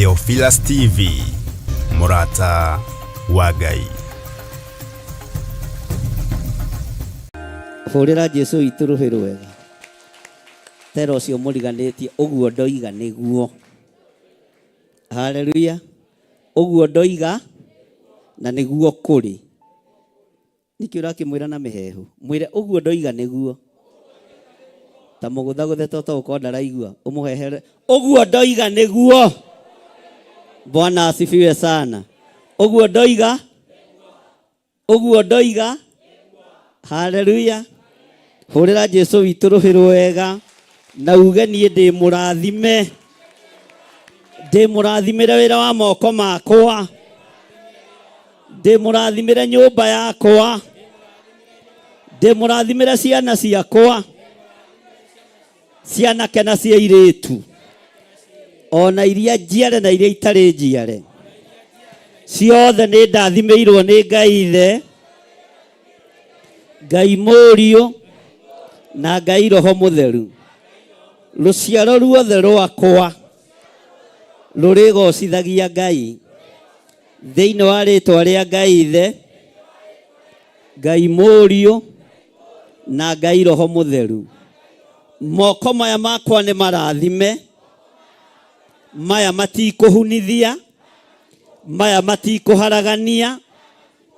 Theophilus TV, mũrata wa Ngai. Hũrĩra Jesu witũ rũhĩ rwega. Tera ũcio mũriganĩtie ũguo ndoiga nĩguo. Haleluya. Ũguo ndoiga na nĩguo kũrĩ. Nĩkĩ ũrakĩmwĩra na mĩheehũ? Mwĩre ũguo ndoiga nĩguo. Ta mũgũthagũthe to gũkorwo ndaraigua. Ũmũhehere ũguo ndoiga nĩguo. Bwana asifiwe sana. Ũguo ndoiga, ũguo ndoiga. Haleluya. Hũrĩra Jesu witũ rũhĩ rwega na uge niĩ ndĩ mũrathime. Ndĩ mũrathimĩre wĩra wa moko makwa. Ndĩ mũrathimĩre nyũmba yakwa. Ndĩ mũrathimĩre ciana ciakwa. Cianake na cia airĩtu. Ona iria njiare na iria itarĩ njiare. Ciothe nĩ ndathimĩirwo nĩ Ngai Ithe, Ngai Mũriũ na Ngai Roho Mũtheru. Rũciaro ruothe rwakwa rũrĩgocithagia Ngai thĩinĩ wa rĩtwa rĩa Ngai Ithe, Ngai Mũriũ na Ngai Roho Mũtheru. Moko maya makwa nĩ marathime, maya matikũhunithia, maya matikũharagania,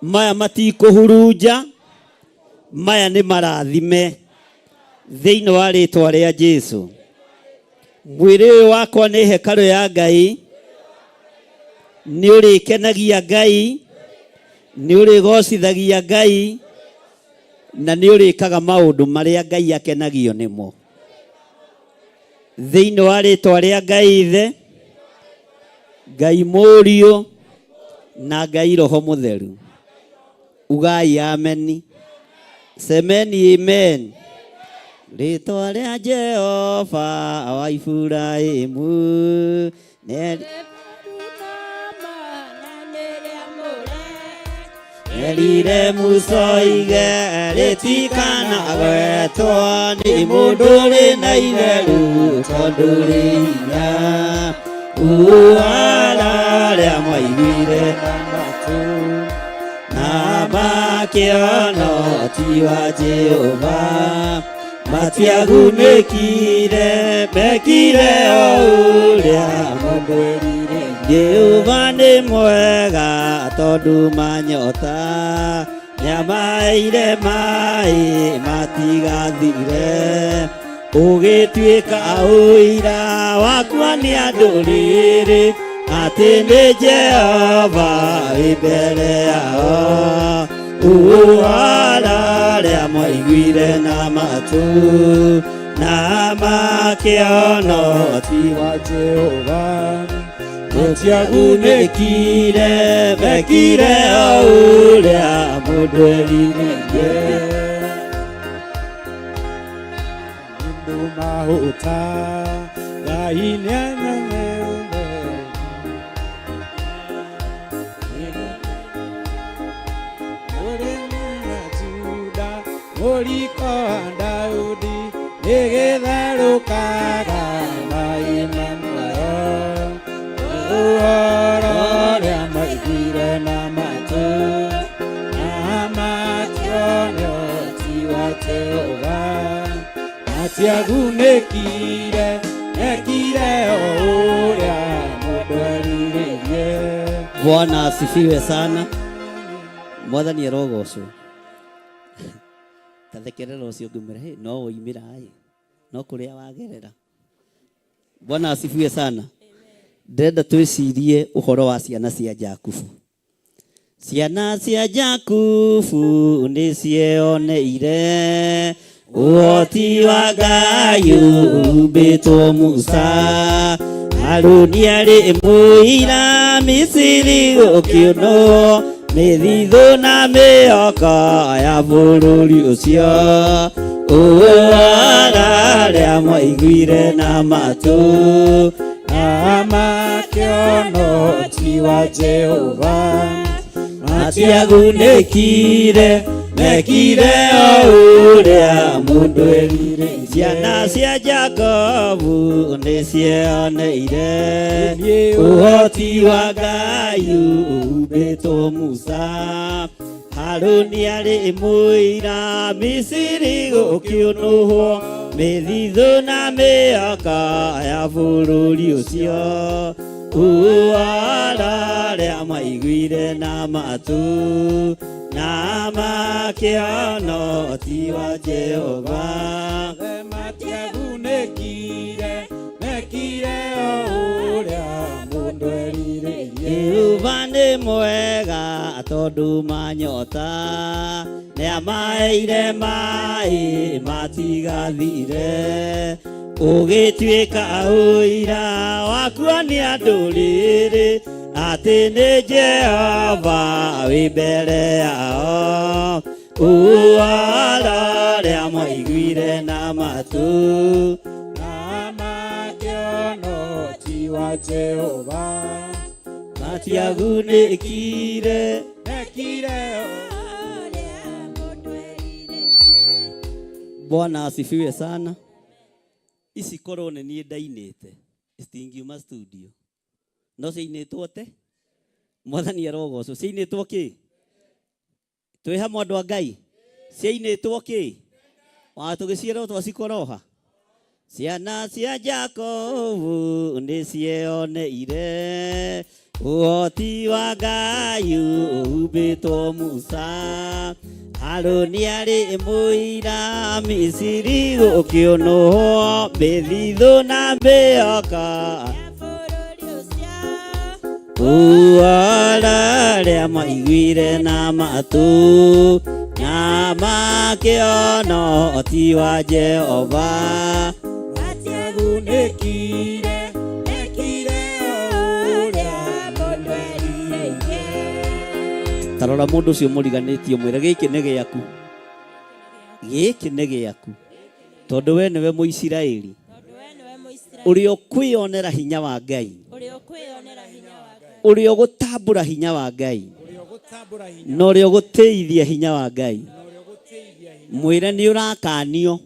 maya matikũhurunja, maya nĩ marathime thĩinĩ wa rĩtwa rĩa Jesu. Mwĩrĩ ũyũ wakwa nĩ hekarũ ya Ngai, nĩ ũrĩkenagia Ngai, nĩ ũrĩgocithagia Ngai, na nĩ ũrĩkaga maũndũ marĩa Ngai akenagio nĩmo. Thĩinĩ wa rĩtwa rĩa Ngai Ithe, Ngai Mũriũ, na Ngai Roho Mũtheru. Ugai ameni. Semeni amen. Rĩtwa rĩa Jehova wa Iburahĩmu Erire Musa oige rĩtikanagwetwo nĩ mũndũ ũrĩ na itheru tondũ rĩ hinya. Uara arĩa mwaiguire na matũ na makĩona ũhoti wa Jehova matiagunĩkire mekire o ũrĩa mũndũ erire. Jehova nĩ mwega tondũ manyota nĩamaheire maĩ matigathire ũgĩtuĩka ũira wakwa nĩ andũ rĩrĩ atĩ nĩ Jehova wĩ mbere yao ũhoro ũrĩa mwaiguire na matũ na makĩona ũhoti wa Jehova matiagunĩkire mekire o ũrĩa mũndũ erirĩirie. Andũ mahũta Ngai nĩamenyete Mũrĩmi wa Juda mũriko wa Daudi ĩgĩtherũkaga maĩ ma muoyo ũhoro ũrĩa maiguire na matũ na matione ũhoti wa Jehova matiagunĩkire mekire o ũrĩa mũndũ erirĩirie. Bwana asifiwe sana. Mwathani arogocwo. Ta thekerera ũcio ũngĩ mwĩre, "Hey, no woimĩra ĩ, no kũrĩa wagerera." Bwana asifiwe sana. Ndĩrenda twĩcirie ũhoro wa ciana cia Jakubu. Ciana cia Jakubu nĩ cieoneire ũhoti wa Ngai ũhumbĩtwo Musa. Haruni arĩ mũira Misiri gũkĩũnwo mĩthithũ na mĩoko ya bũrũri ũcio. Ũhoro arĩa mwaiguire na matũ na makĩona ũhoti wa Jehova matiagunĩkire Mekire o ũrĩa mũndũ erirĩirie. Ciana cia Jakobu nĩcioneire ũhoti wa Ngai ũhumbĩtwo Musa. Harũni arĩ mũira Misiri gũkĩũnũhwo mĩthithũ na mĩaka ya bũrũri ũcio. Ũhoro arĩa maiguire na matũ na makĩona ũhoti wa Jehova. Matiagunĩkire, mekire o ũrĩa mũndũ erirĩirie. Jehova nĩ mwega tondũ manyota nĩamaheire maĩ matigathire. Ũgĩtuĩka ũira wa kuonia ndũrĩrĩ atĩ nĩ Jehova wĩ mbere yao. Ũhoro ũrĩa maiguire na matũ na makĩona ũhoti wa Jehova. Matiagunĩkire, mekire o Bwana asifiwe sana. Ici korwo nĩ niĩ ndainĩte citingiuma studio, no ciinĩtwo te Mwathani arogocwo. Ciinĩtwo kĩ? Twĩ hamwe andũ a Ngai. Ciinĩtwo kĩ? Wa tũgĩciĩrwo twacikoroha. Ciana cia Jakobu nĩcioneire ũhoti wa Ngai ũhumbĩtwo Musa. Harũni arĩ mũira Misiri gũkĩũnũhwo mĩthithũ na mĩoka. Ũhoro ũrĩa maiguire na matũ na makĩona ũhoti wa Jehova. Matiagunĩkire, mekire o ũrĩa mũndũ erirĩirie. Ta rora mũndũ ũcio mũriganĩtie mwĩre gĩkĩ nĩ gĩaku, gĩkĩ nĩ gĩaku, tondũ we nĩwe Mũisiraeli ũrĩa ũkwĩonera hinya wa Ngai, ũrĩa ũgũtambũra hinya wa Ngai, na ũrĩa ũgũtĩithia hinya wa Ngai. Mwĩre nĩ ũrakanio.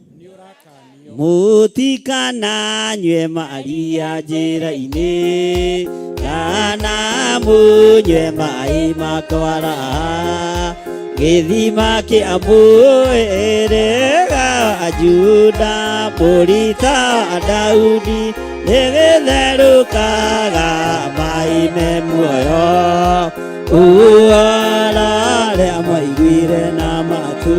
Mũtikananyue maria njĩra-inĩ, kana mũnyue maĩ makwara. Gĩthima kĩa mũhĩrĩga wa Juda, mũrita wa Daudi, nĩgĩtherũkaga maĩ me muoyo. Ũhoro ũrĩa mwaiguire na matũ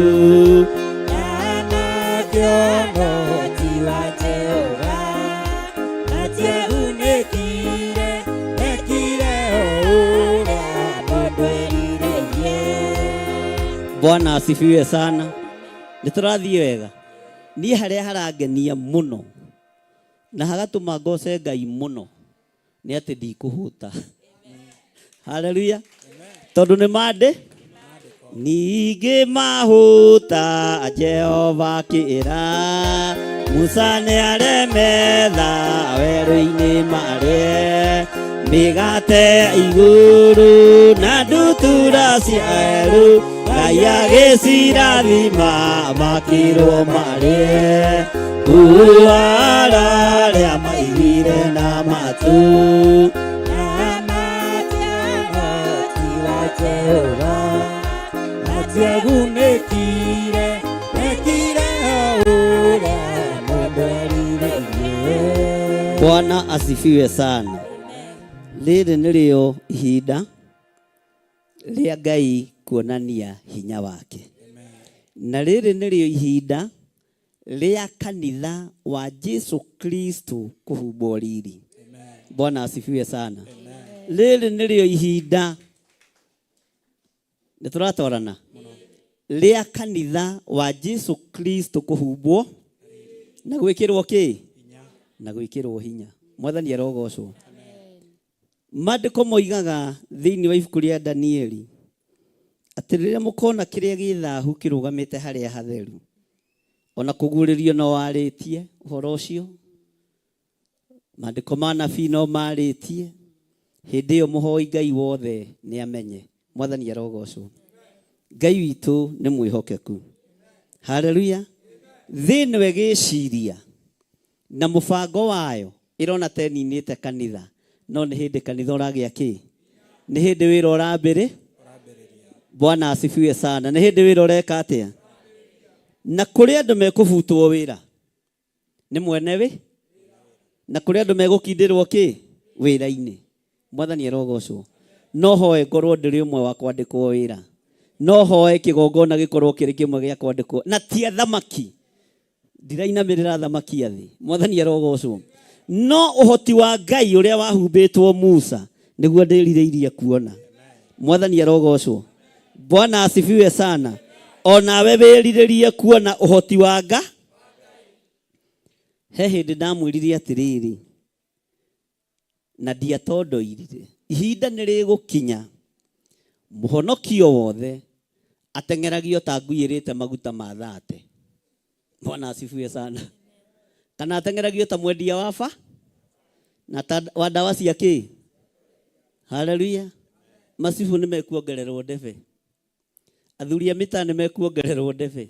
na makĩona ũhoti wa Jehova. Matiagunĩkire, mekire o ũrĩa mũndũ erirĩirie. Bwana asifiwe sana. Nĩ tũrathiĩ wega. Niĩ harĩa harangenia mũno na hagatũma ngoce Ngai mũno nĩ atĩ ndikũhũta. Haleluya. Tondũ nĩ mandĩ ningĩ mahũta Jehova akĩra Musa nĩaremetha werũ-inĩ marĩe mĩgate ya igũrũ na ndutura cia werũ. Ngai agĩcirathima makĩrwo marĩe. Ũhoro ũrĩa maiguire na matũ na makĩona ũhoti wa Jehova. Matiagunĩkire, mekire o ũrĩa mũndũ erirĩirie. Bwana asifiwe sana. Rĩrĩ nĩrĩo ihinda rĩa Ngai kuonania hinya wake, na rĩrĩ nĩrĩo ihinda rĩa kanitha wa Jesu Kristo kũhumbwo riri. Bwana asifiwe sana. Rĩrĩ nĩrĩo ihinda nĩ tũratwarana rĩa kanitha wa Jesu Kristo kũhumbwo na gwĩkĩrwo kĩ na gwĩkĩrwo hinya. Mwathani arogocwo. Maandĩko moigaga thĩinĩ wa ibuku rĩa Danieli atĩ rĩrĩa mũkona kĩrĩa gĩ thahu kĩrũgamĩte harĩa hatheru, ona kũguũrĩrio no warĩtie ũhoro ũcio, maandĩko ma nabii no marĩtie, hĩndĩ ĩyo mũhoi Ngai wothe nĩ amenye. Mwathani arogocwo. Ngai witũ nĩ mwĩhokeku. Haleluya. Thĩ ĩno ĩgĩciria na mũbango wayo ĩrona ta ĩninĩte kanitha, no nĩ hĩndĩ kanitha ũragĩa kĩ? Nĩ hĩndĩ wĩra ũrambĩrĩ? Bwana asifiwe sana. Nĩ hĩndĩ wĩra ũreka atĩa? Na kũrĩ andũ mekũbutwo wĩra nĩ mwene wĩ, na kũrĩ andũ megũkindĩrwo kĩ wĩra-inĩ. Mwathani arogocwo. No hoe ngorwo ndĩrĩ ũmwe wa kwandĩkwo wĩra, no hoe kĩgongona gĩkorwo kĩrĩ kĩmwe gĩa kwandĩkwo, na ti athamaki. Ndirainamĩrĩra athamaki a thĩ. Mwathani arogocwo. No ũhoti wa Ngai ũrĩa wahumbĩtwo Musa nĩguo ndĩrirĩirie kuona. Mwathani arogocwo. Bwana asifiwe sana. Onawe wĩrirĩrie kuona ũhoti wa Ngai. He hĩndĩ ndamwĩrire atĩrĩrĩ, na ndiatondoirire, ihinda nĩ rĩgũkinya mũhonokio wothe ateng'eragio ta ngui ĩrĩte maguta ma thate. Bwana asifiwe sana. Kana ateng'eragio ta mwendia wa ba na ta wa ndawa cia kĩ. Haleluya. Macibu nĩ mekuongererwo ndebe, athuri a mĩtaa nĩ mekuongererwo ndebe,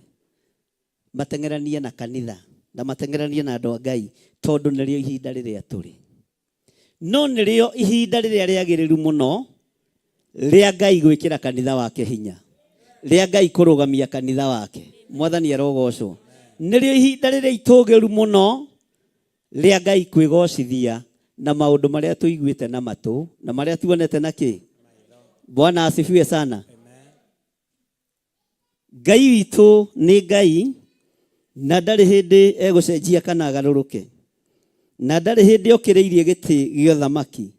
mateng'eranie na kanitha na mateng'eranie na andũ a Ngai, tondũ nĩrĩo ihinda rĩrĩa tũrĩ. No nĩrĩo ihinda rĩrĩa rĩagĩrĩru mũno rĩa Ngai gwĩkĩra kanitha wake hinya, rĩa Ngai kũrũgamia kanitha wake. Mwathani arogocwo. Nĩrĩo ihinda rĩrĩa itũgĩru mũno rĩa Ngai kwĩgocithia na maũndũ marĩa tũiguĩte na matũ na marĩa tuonete na kĩ. Bwana asifiwe sana. Ngai witũ nĩ Ngai na ndarĩ hĩndĩ egũcenjia kana agarũrũke, na ndarĩ hĩndĩ okĩrĩirie gĩtĩ gĩa ũthamaki.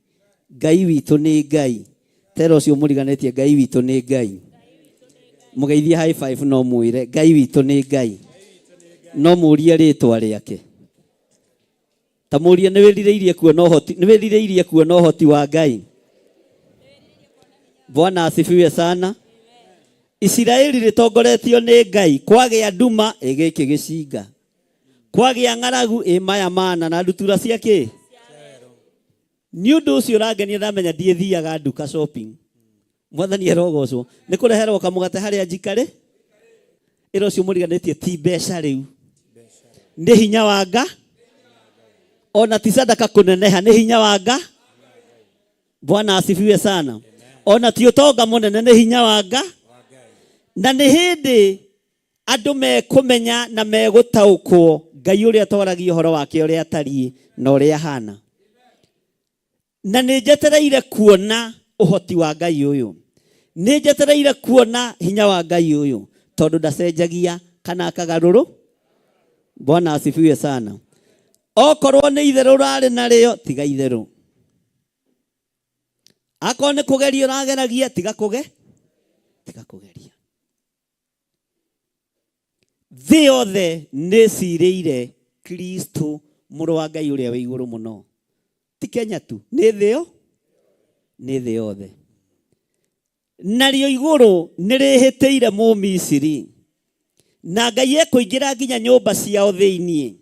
Ngai witũ nĩ Ngai. Tera ũcio mũriganĩtie, Ngai witũ nĩ Ngai. Mũgeithie high five, no mwĩre Ngai witũ nĩ Ngai. No mũrie rĩtwa rĩake. Ta mũrie nĩ wĩrirĩirie kuona ũhoti, nĩ wĩrirĩirie kuona ũhoti wa Ngai. Bwana asifiwe sana. Isiraeli rĩtongoretio nĩ Ngai, kwagĩa nduma ĩgĩkĩ gĩcinga, kwagĩa ng'aragu ĩ maya mana na ndutura cia kĩ. Nĩ ũndũ ũcio ũrangenia ndamenya ndiĩthiaga nduka shopping. Mwathani arogocwo. Nĩ kũreherwo kamũgate harĩa njikarĩ. Ĩra ũcio mũriganĩtie ti mbeca rĩu, nĩ hinya wa Nga. Ona ti sadaka kũneneha, nĩ hinya wa Nga. Bwana asifiwe sana. Ona ti ũtonga mũnene, nĩ hinya wa Nga. Na nĩ hĩndĩ andũ mekũmenya na megũtaũkwo Ngai ũrĩa twaragia ũhoro wake ũrĩa atariĩ na ũrĩa ahana. Na nĩ njetereire kuona ũhoti wa Ngai ũyũ, nĩ njetereire kuona hinya wa Ngai ũyũ, tondũ ndacenjagia kana akagarũrũ. Bwana asifiwe sana. Okorwo nĩ itherũ ũrarĩ narĩo, tiga itherũ. Akorwo nĩ kũgeria ũrageragia, tiga kũge, tiga kũgeria. Thĩ yothe nĩ ĩcirĩire Kristo mũrũ wa Ngai ũrĩa wĩ igũrũ mũno. Ti Kenya tu, nĩ thĩ yo, nĩ thĩ yothe. Narĩo igũrũ nĩ rĩhĩtĩire Mũmisiri, na Ngai ekũingĩra nginya nyũmba ciao thĩiniĩ,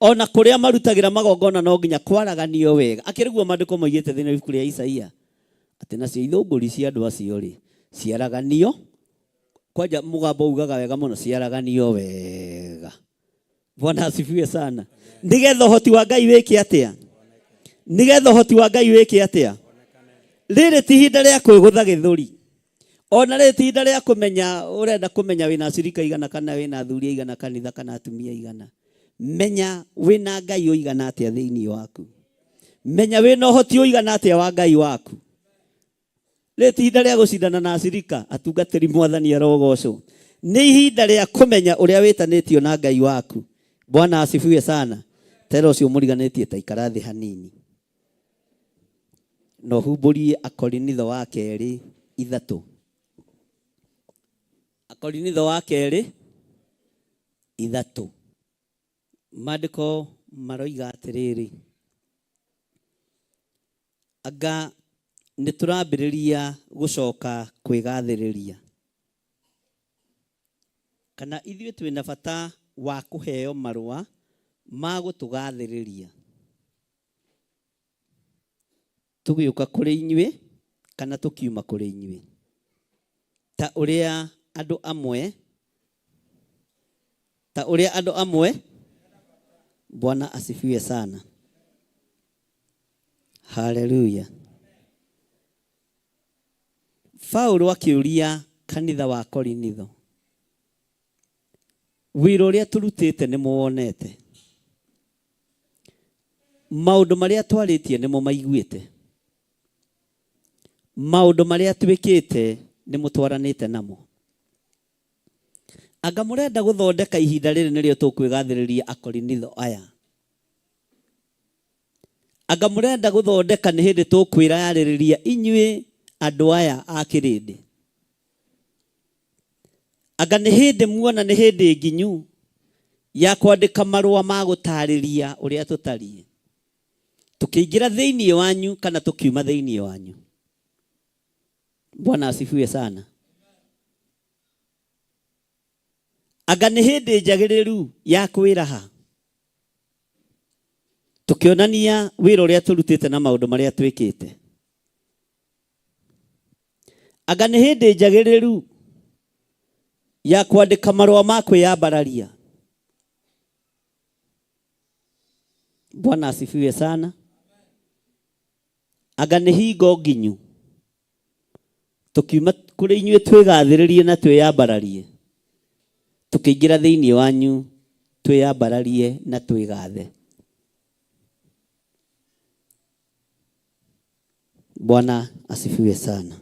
ona kũrĩa marutagĩra magongona no nginya kwaraganio wega. Akĩrĩguo maandĩko moigĩte thĩinĩ wa ibuku rĩa Isaia atĩ nacio ithũngũri cia andũ acio rĩ ciaraganio, kwanja mũgambo ugaga wega mũno, ciaraganio wega. Bwana asifiwe sana. Nĩgetha ũhoti wa Ngai wĩke atĩa? Nĩgetha ũhoti wa Ngai wĩke atĩa? Rĩrĩ ti ihinda rĩa kwĩgũtha gĩthũri, ona rĩrĩ ti ihinda rĩa kũmenya ũrenda kũmenya wĩna acirika igana kana wĩna athuri igana kanitha kana atumia igana. Menya wĩna Ngai ũigana atĩa thĩinĩ waku. Menya wĩna ũhoti ũigana atĩa wa Ngai waku. Rĩrĩ ti ihinda rĩa gũcindana na acirika, atungatĩri Mwathani arogocwo. Nĩ ihinda rĩa kũmenya ũrĩa wĩtanĩtio na Ngai waku. Bwana asifiwe sana. Tera ũcio mũriganĩtie ta ikara thĩ hanini. Na ũhumbũrie Akorinitho wa kerĩ 3. Akorinitho wa kerĩ 3. Maandĩko maroiga atĩrĩrĩ, anga nĩ tũrambĩrĩria gũcoka kwĩgathĩrĩria, kana ithuĩ twĩna bata wa kũheo marũa ma gũtũgathĩrĩria tũgĩũka kũrĩ inyuĩ kana tũkiuma kũrĩ inyuĩ, ta ũrĩa andũ amwe ta ũrĩa andũ amwe. Bwana asifiwe sana. Haleluya. Paulo akĩũria kanitha wa Korinitho, wĩra ũrĩa tũrutĩte nĩ mũwonete, maũndũ marĩa twarĩtie nĩ mũmaiguĩte, maũndũ marĩa twĩkĩte nĩ mũtwaranĩte namo. Anga mũrenda gũthondeka ihinda rĩrĩ nĩrĩo tũkwĩgathĩrĩria Akorinitho aya. Anga mũrenda gũthondeka nĩ hĩndĩ tũkwĩrarĩrĩria inyuĩ andũ aya a kĩrĩndĩ. Anga nĩ hĩndĩ muona nĩ hĩndĩ nginyu ya kwandĩka marũa ma gũtarĩria ũrĩa tũtariĩ, tũkĩingĩra thĩinĩ wanyu kana tũkiuma thĩinĩ wanyu. Bwana asifiwe sana. Anga nĩ hĩndĩ njagĩrĩru ya kwĩraha, tũkĩonania wĩra ũrĩa tũrutĩte na maũndũ marĩa twĩkĩte. Anga nĩ hĩndĩ njagĩrĩru ya kwandĩka marũa ma kwĩyambararia. Bwana asifiwe sana. Anga nĩ hingo nginyu tũkiuma kũrĩ inyuĩ twĩgathĩrĩrie na twĩyambararie, tũkĩingĩra thĩinĩ wanyu twĩyambararie na twĩgathe. Bwana asifiwe sana.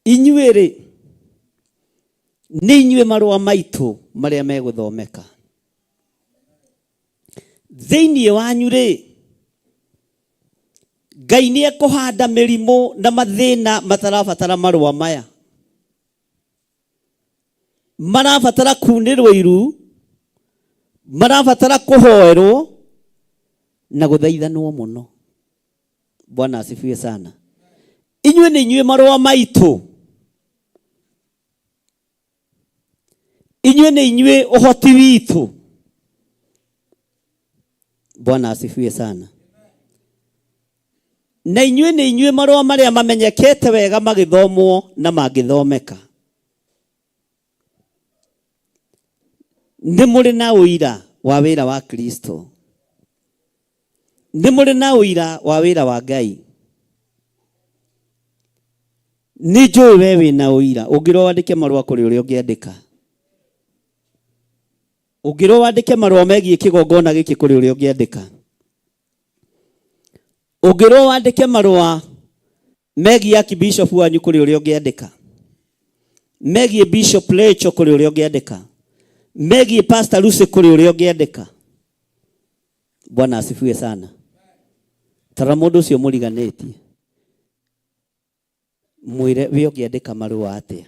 Inyuĩ rĩ, nĩ inyuĩ marũa maitũ marĩa megũthomeka. Thĩinĩ wanyu rĩ, Ngai nĩ ekũhanda mĩrimũ na mathĩna matarabatara marũa maya. Marabatara kunĩrwo iru, marabatara kũhoerwo na gũthaithanwo mũno. Bwana asifiwe sana. Inyuĩ nĩ inyuĩ marũa maitũ. Inyuĩ nĩ inyuĩ ũhoti witũ. Bwana asifiwe sana. Na inyuĩ nĩ inyuĩ marũa marĩa mamenyekete wega magĩthomwo na mangĩthomeka. Nĩ mũrĩ na ũira wa wĩra wa Kristo. Nĩ mũrĩ na ũira wa wĩra wa Ngai. Nĩ njũĩ we wĩna ũira. Ũngĩrwo wandĩke marũa kũrĩ ũrĩa ũngĩandĩka. Ũngĩrwo wandĩke marũa megiĩ kĩgongona gĩkĩ kũrĩ ũrĩa ũngĩandĩka. Ũngĩrwo wandĩke marũa megiĩ archbishop wanyu kũrĩ ũrĩa ũngĩandĩka. Megiĩ Bishop Rachel kũrĩ ũrĩa ũngĩandĩka. Megiĩ Pastor Lucy kũrĩ ũrĩa ũngĩandĩka. Bwana asifiwe sana. Tara mũndũ ũcio mũriganĩtie, mwĩre we ũngĩandĩka marũa atĩa.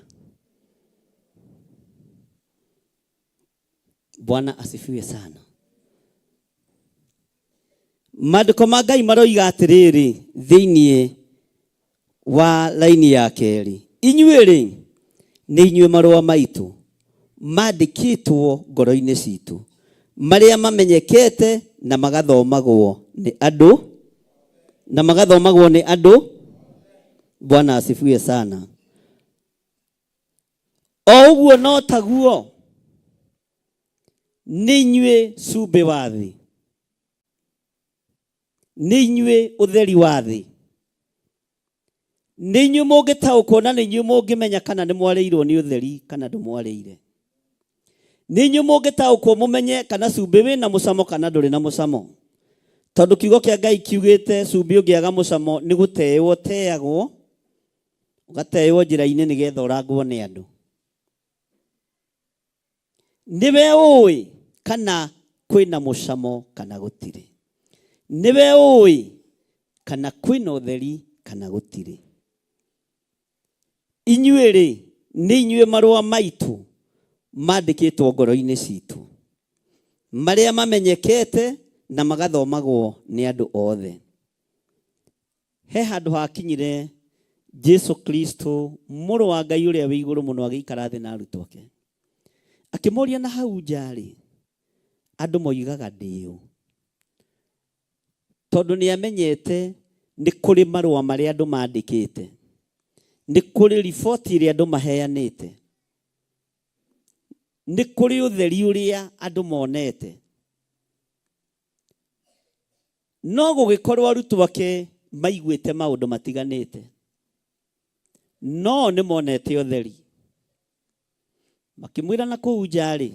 Bwana asifiwe sana. Maandĩko ma Ngai maroiga atĩrĩrĩ thĩinĩ wa laini ya kerĩ, inyuĩ rĩ nĩ inyuĩ marũa maitũ mandĩkĩtwo ngoro-inĩ citũ, marĩa mamenyekete na magathomagwo nĩ andũ, na magathomagwo nĩ andũ. Bwana asifiwe sana. O ũguo no taguo nĩ inyuĩ cumbĩ wa thĩ, nĩ inyuĩ ũtheri wa thĩ, nĩ inyuĩ mũngĩtaũkwo na nĩ inyuĩ mũngĩmenya kana nĩ mwarĩirwo nĩ ũtheri kana ndũmwarĩire. Nĩ inyuĩ mũngĩtaũkwo mũmenye kana cumbĩ wĩna mũcamo kana ndũrĩ na mũcamo. Tondũ kiugo kĩa Ngai kiugĩte cumbĩ ũngĩaga mũcamo nĩ gũteeo teagwo, ũgateeo njĩra-inĩ nĩgetha ũrangwo nĩ andũ. Nĩwe ũĩ kana kwĩna mũcamo kana gũtirĩ. Nĩwe ũĩ kana kwĩna ũtheri kana gũtirĩ. Inyuĩ rĩ, nĩ inyuĩ marũa maitũ mandĩkĩtwo ngoro-inĩ citũ, marĩa mamenyekete na magathomagwo nĩ andũ othe. He handũ hakinyire Jesu Kristo mũrũ wa Ngai ũrĩa wĩ igũrũ mũno agĩikara thĩ na arutwo ake. Akĩmoria na hau nja rĩ, andũ moigaga ndĩũ. Tondũ nĩ amenyete nĩ kũrĩ marũa marĩa andũ mandĩkĩte. Nĩ kũrĩ riboti ĩrĩa andũ maheanĩte. Nĩ kũrĩ ũtheri ũrĩa andũ monete. No gũgĩkorwo arutwo ake maiguĩte maũndũ matiganĩte. No nĩ monete ũtheri. Makĩmwĩra na kũu nja-rĩ,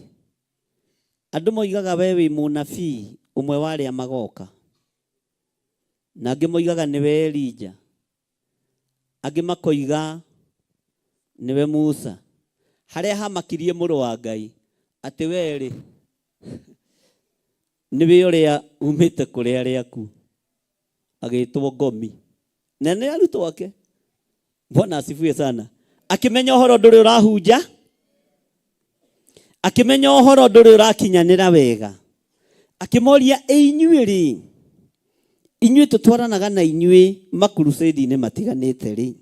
andũ moigaga we wĩ mũnabii ũmwe wa arĩa magoka. Na angĩ moigaga nĩwe Elija. Angĩ makoiga nĩwe Musa. Harĩa hamakirie mũrũ wa Ngai atĩ we-rĩ nĩwe ũrĩa umĩte kũrĩ arĩa akuũ, agĩtwo ngomi. Na nĩ arutwo ake. Bwana asifiwe sana. Akĩmenya ũhoro ndũrĩ ũrahunja, akĩmenya ũhoro ndũrĩ ũrakinyanĩra wega, akĩmoria ĩ inyuĩ rĩ, inyuĩ tũtwaranaga na inyuĩ makurucĩndi-inĩ matiganĩte rĩ,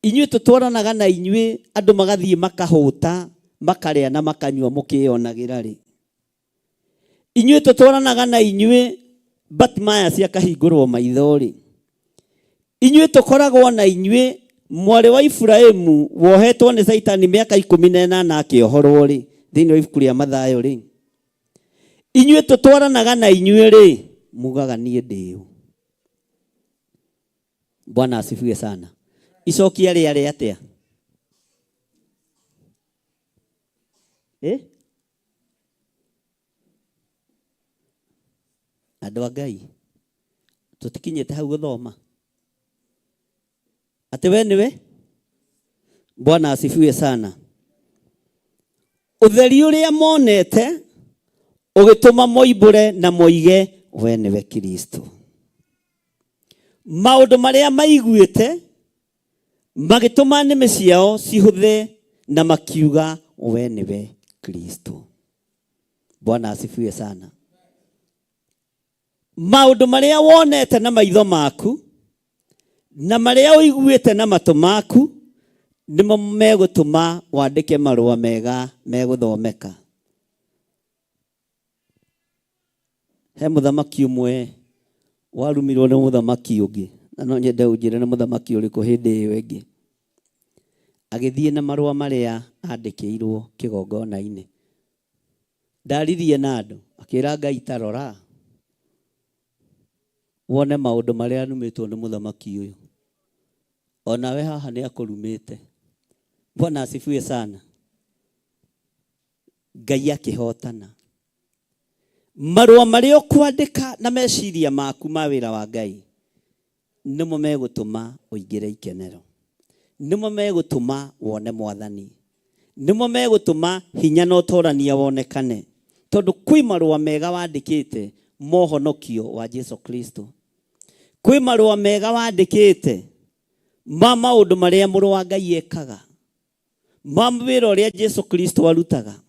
inyuĩ tũtwaranaga na inyuĩ andũ magathiĩ makahũta makarĩa na makanyua mũkĩyonagĩra rĩ, inyuĩ tũtwaranaga na inyuĩ Bartimaeus akahingũrwo maitho rĩ, inyuĩ tũkoragwo na inyuĩ mwarĩ wa Iburahĩmu wohetwo nĩ Caitani mĩaka 18 akĩohorwo rĩ, thĩinĩ wa ibuku rĩa Mathayo rĩ, inyuĩ tũtwaranaga na inyuĩ rĩ, mugaga niĩ ndĩ ũ? Bwana asifiwe sana. Icokia rĩarĩ atĩa? Eh? Andũ a Ngai, tũtikinyĩte hau gũthoma atĩ we nĩwe. Bwana asifiwe sana. Ũtheri ũrĩa monete ũgĩtũma moimbũre na moige we nĩwe Kristo. Maũndũ marĩa maiguĩte magĩtũma nĩmĩ ciao cihũthe na makiuga we nĩwe Kristo. Bwana asifiwe sana. Maũndũ marĩa wonete na maitho maku na marĩa ũiguĩte na matũ maku nĩmo megũtũma wandĩke marũa mega megũthomeka. He mũthamaki ũmwe warumirwo nĩ mũthamaki ũngĩ, na no nyende ũnjĩre nĩ mũthamaki ũrĩkũ hĩndĩ ĩyo ĩngĩ. Agĩthiĩ na marũa marĩa andĩkĩirwo kĩgongona-inĩ. Ndaririe na andũ, akĩra Ngai ta rora wone maũndũ marĩa numĩtwo nĩ mũthamaki ũyũ. Onawe haha nĩ akũrumĩte. Bwana asifiwe sana. Ngai akĩhotana. Marũa marĩa ũkwandĩka na meciria maku ma wĩra wa Ngai nĩmo megũtũma ũingĩre ikenero, nĩmo megũtũma wone mwathani, nĩmo megũtũma hinya na ũtorania wonekane, tondũ kwĩ marũa mega wandĩkĩte mohonokio wa Jesu Kristo, kwĩ marũa mega wandĩkĩte ma maũndũ marĩa mũrũ wa Ngai ekaga, ma wĩra ũrĩa Jesu Kristo arutaga,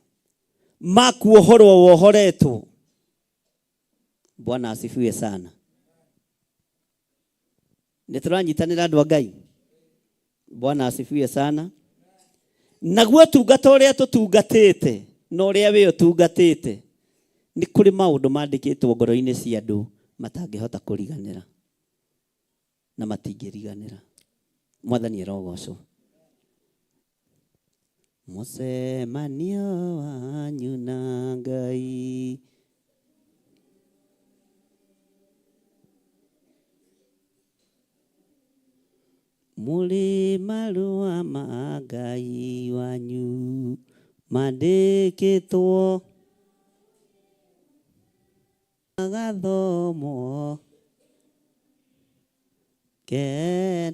ma kuohorwo wohoretwo. Bwana asifiwe sana. Nĩ tũranyitanĩra andũ a Ngai. Bwana asifiwe sana. Naguo tungata ũrĩa tũtungatĩte na ũrĩa wĩ ũtungatĩte, nĩ kũrĩ maũndũ mandĩkĩtwo ngoro-inĩ cia andũ matangĩhota kũriganĩra na matingĩriganĩra. Mwathani arogocwo. Mũcemanio wanyu na Ngai. Mũrĩ marũa ma Ngai wanyu mandĩkĩtwo magathomwo ken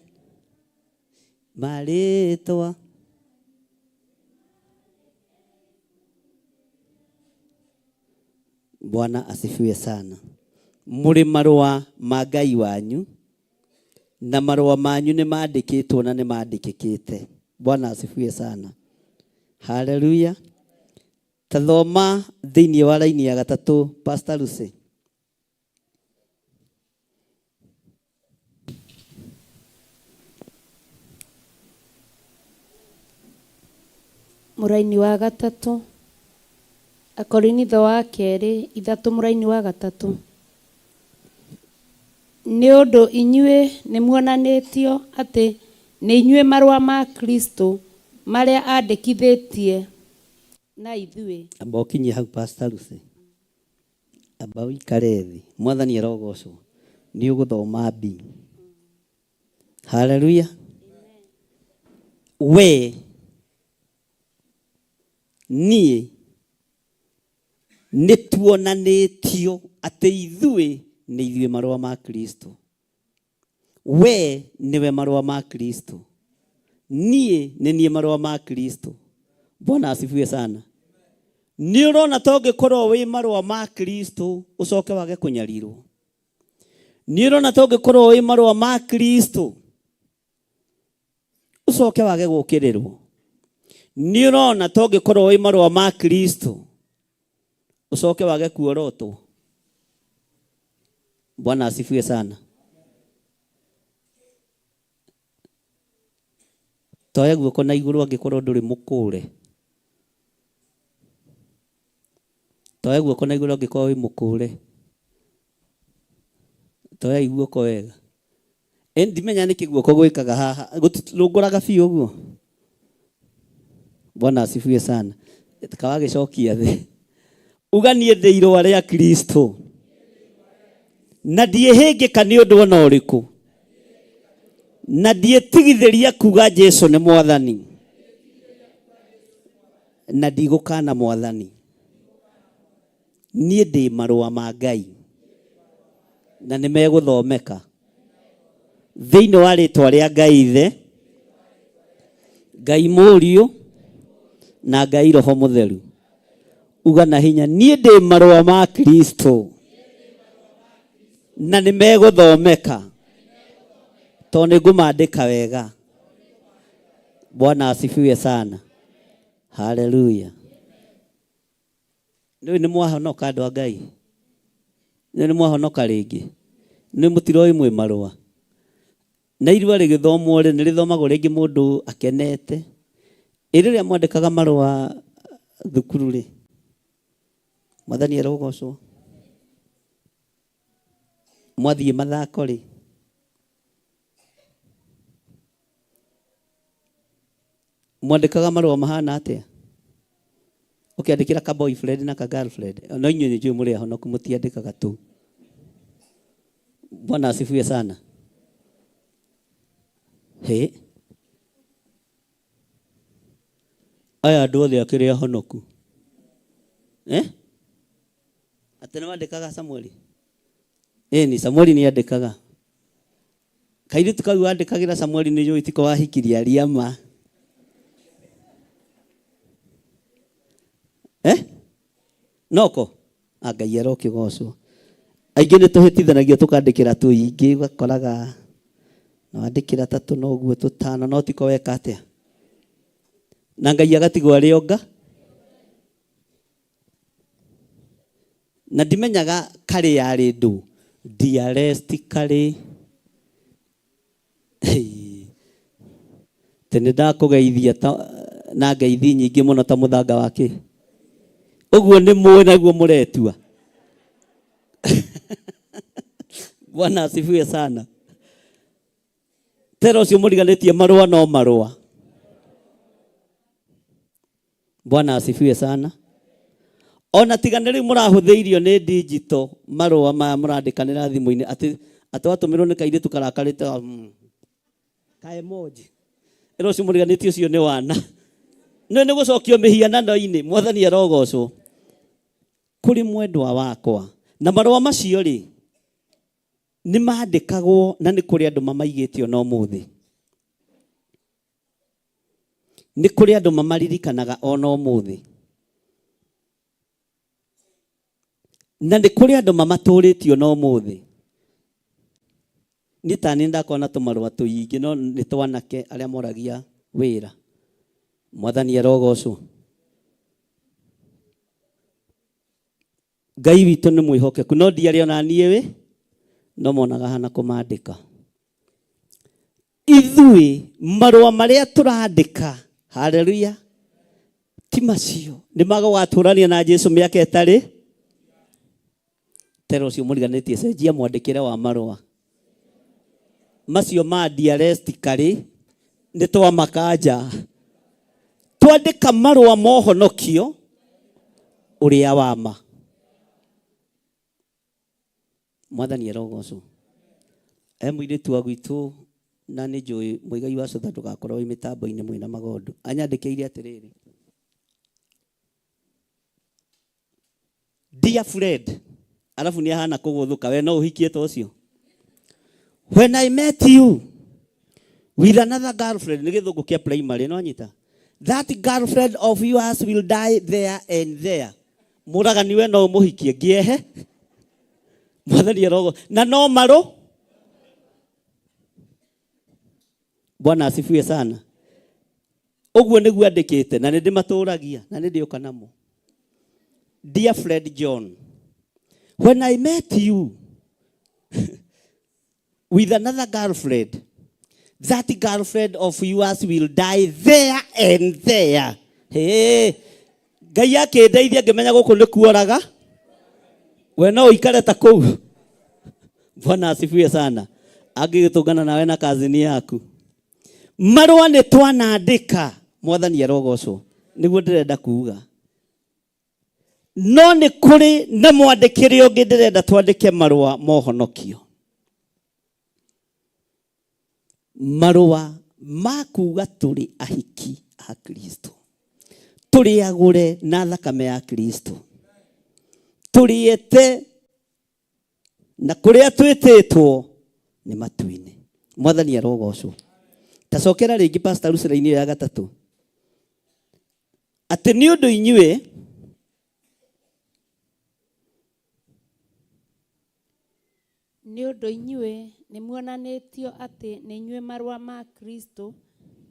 marĩtwa. Bwana asifiwe sana. Mũrĩ marũa ma Ngai wanyu na marũa manyu nĩ mandĩkĩtwo na nĩ mandĩkĩkĩte. Bwana asifiwe sana. Haleluya. Tathoma thĩinĩ wa raini ya gatatũ, Pastor Lucy. Mũraini wa gatatũ, Akorinitho wa kerĩ ithatũ mũraini wa gatatũ. Nĩ ũndũ inyuĩ nĩmuonanĩtio atĩ Nĩ inyuĩ marũa ma Kristo marĩa andĩkithĩtie na ithuĩ. Amba ũkinyie hau Pastor Lucy. Amba ũikare thĩ. Mwathani arogocwo. Nĩ ũgũthoma B. Haleluya. We niĩ nĩ tuonanĩtio atĩ ithuĩ nĩ ithuĩ marũa ma Kristo. We nĩwe marũa ma Kristo. Niĩ nĩ niĩ marũa ma Kristo. Bwana asifiwe sana. Nĩ ũrona ta ũngĩkorwo wĩ marũa ma Kristo ũcoke wage kũnyarirwo. Nĩ ũrona ta ũngĩkorwo wĩ marũa ma Kristo ũcoke wage gũkĩrĩrwo. Nĩ ũrona ta ũngĩkorwo wĩ marũa ma Kristo ũcoke wage kuorotwo. Bwana asifiwe sana. Toya guoko na igũrũ angĩkorwo ndũrĩ mũkũre. Toya guoko na igũrũ angĩkorwo wĩ mũkũre. Toyai guoko wega. Ĩ ndimenya nĩkĩ guoko gwĩkaga haha. Gũtirũngũraga biũ ũguo. Bwana asifiwe sana. Kawagĩcokia thĩ. Uga niĩ ndĩ irũa rĩa Kristo. Na ndiĩhĩngĩka nĩ ũndũ ona ũrĩkũ. Na ndiĩtigithĩria kuga Jesu nĩ mwathani. Na ndigũkana mwathani. Niĩ ndĩ marũa ma Ngai. Na nĩ megũthomeka. Thĩinĩ wa rĩtwa rĩa Ngai Ithe, Ngai Mũriũ, na Ngai Roho Mũtheru. Uga na hinya, niĩ ndĩ marũa ma Kristo. Na nĩ megũthomeka. Tondũ nĩ ngũmandĩka wega. Bwana asifiwe sana. Haleluya. Nĩ nĩ mwahonoka andũ a Ngai. Nĩ nĩ mwahonoka rĩngĩ. Nĩ mũtiroĩ mwĩ marũa. Na irua rĩgĩthomwo rĩ, nĩ rĩthomagwo rĩngĩ mũndũ akenete. Ĩ rĩrĩa mwandĩkaga marũa thukuru rĩ, mwathani arogocwo. Mwathiĩ mathako rĩ, mwandĩkaga marũa mahana atĩa? Ũkĩandĩkĩra ka boyfriend na ka girlfriend. No inyuĩ nĩ njũĩ mũrĩ ahonoku mũtiandĩkaga tu. Bwana asifiwe sana. He. Aya andũ othe akĩrĩ ahonoku. Eh? Atĩ nĩ wandĩkaga Samueli? Ĩni, Samueli nĩ andĩkaga. Kairĩtu kau wandĩkagĩra Samueli nĩ njũĩ tiko wahikirie aria ma. Eh? Noko? A Ngai arokĩgocwo. Aingĩ nĩ tũhĩtithanagia tũkandĩkĩra tũingĩ ũgakoraga na wandĩkĩra ta tũna ũguo tũtano no tiko weka atĩa. Na Ngai agatigwo arĩ onga. Na ndimenyaga karĩ yarĩ ndũ. Dearest karĩ. Atĩ nĩ ndakũgeithia ta na ngeithi nyingĩ mũno ta mũthanga wa kĩ. Ũguo nĩ mũĩ naguo mũretua. Bwana asifiwe sana. Tera ũcio mũriganĩtie marũa no marũa. Bwana asifiwe sana. Ona tiga nĩ rĩu mũrahũthĩirio nĩ digital marũa maya mũrandĩkanĩra thimũ-inĩ atĩ atĩ watũmĩrwo nĩ kairĩtu karakarĩte ka emoji. Ĩra ũcio mũriganĩtie ũcio nĩ wana. Nĩ nĩ gũcokio mĩhianano-inĩ mwathani arogocwo. Kũrĩ mwendwa wakwa. Na marũa macio rĩ nĩ mandĩkagwo na nĩ kũrĩ andũ mamaigĩte ona ũmũthĩ. Nĩ kũrĩ andũ mamaririkanaga ona ũmũthĩ. Na nĩ kũrĩ andũ mamatũrĩtie ona ũmũthĩ. Niĩ ta nĩ ndakorwo na tũmarũa tũingĩ no nĩ twanake arĩa moragia wĩra. Mwathani arogocwo. Ngai witũ nĩ mwĩhokeku no ndiarĩ ona niĩ wĩ no monaga hana kũmandĩka. Ithuĩ marũa marĩa tũrandĩka, haleluya, ti macio nĩ magũgatũrania na Jesu mĩaka ĩtarĩ. Tera ũcio mũriganĩtie cenjia mwandĩkĩre wa marũa macio ma dearest karĩ Nĩ twamakanja. Twandĩka marũa ma ũhonokio ũrĩa wa ma. Mwathani arogocwo. He mũirĩtu wa gwitũ na nĩ njũĩ mũigai wa cũtha ndũgakorwo wĩ mĩtambo-inĩ mwĩna magondu. Anyandĩkĩire atĩrĩrĩ. Dear friend, alafu nĩ ahana kũgũthũka, we no ũhikie ta ũcio. When I met you with another girlfriend, nĩ gĩthũngũ kĩa primary, no anyita. That girlfriend of yours will die there and there. Mũragani we no ũmũhikie ngĩehe. Mwathani arogo. Na no marũ. Bwana asifiwe sana. Ũguo nĩguo andĩkĩte na nĩ ndĩmatũragia na nĩ ndĩũka namo. Dear friend John, when I met you with another girlfriend, that girlfriend of yours will die there and there. Hey, Ngai akĩndeithia ngĩmenya gũkũ nĩ kuoraga. We no ũikare ta kũu. Bwana asifiwe sana. Angĩgĩtũngana nawe na kazini yaku. Marũa nĩ twanandĩka, Mwathani arogocwo. Nĩguo ndĩrenda kuga. No nĩ kũrĩ na mwandĩkĩre ũngĩ ndĩrenda twandĩke marũa ma ũhonokio. Marũa ma kuga tũrĩ ahiki a Kristo. Tũrĩ agũre na thakame ya Kristo. Tũrĩ ete na kũrĩa twĩtĩtwo nĩ matu-inĩ. Mwathani arogocwo. Tacokera rĩngĩ Pastor Lucera-inĩ ĩyo ya gatatũ. Atĩ nĩ ũndũ inyuĩ Nĩ ũndũ inyuĩ nĩ muonanĩtio atĩ nĩ inyuĩ marũa ma Kristo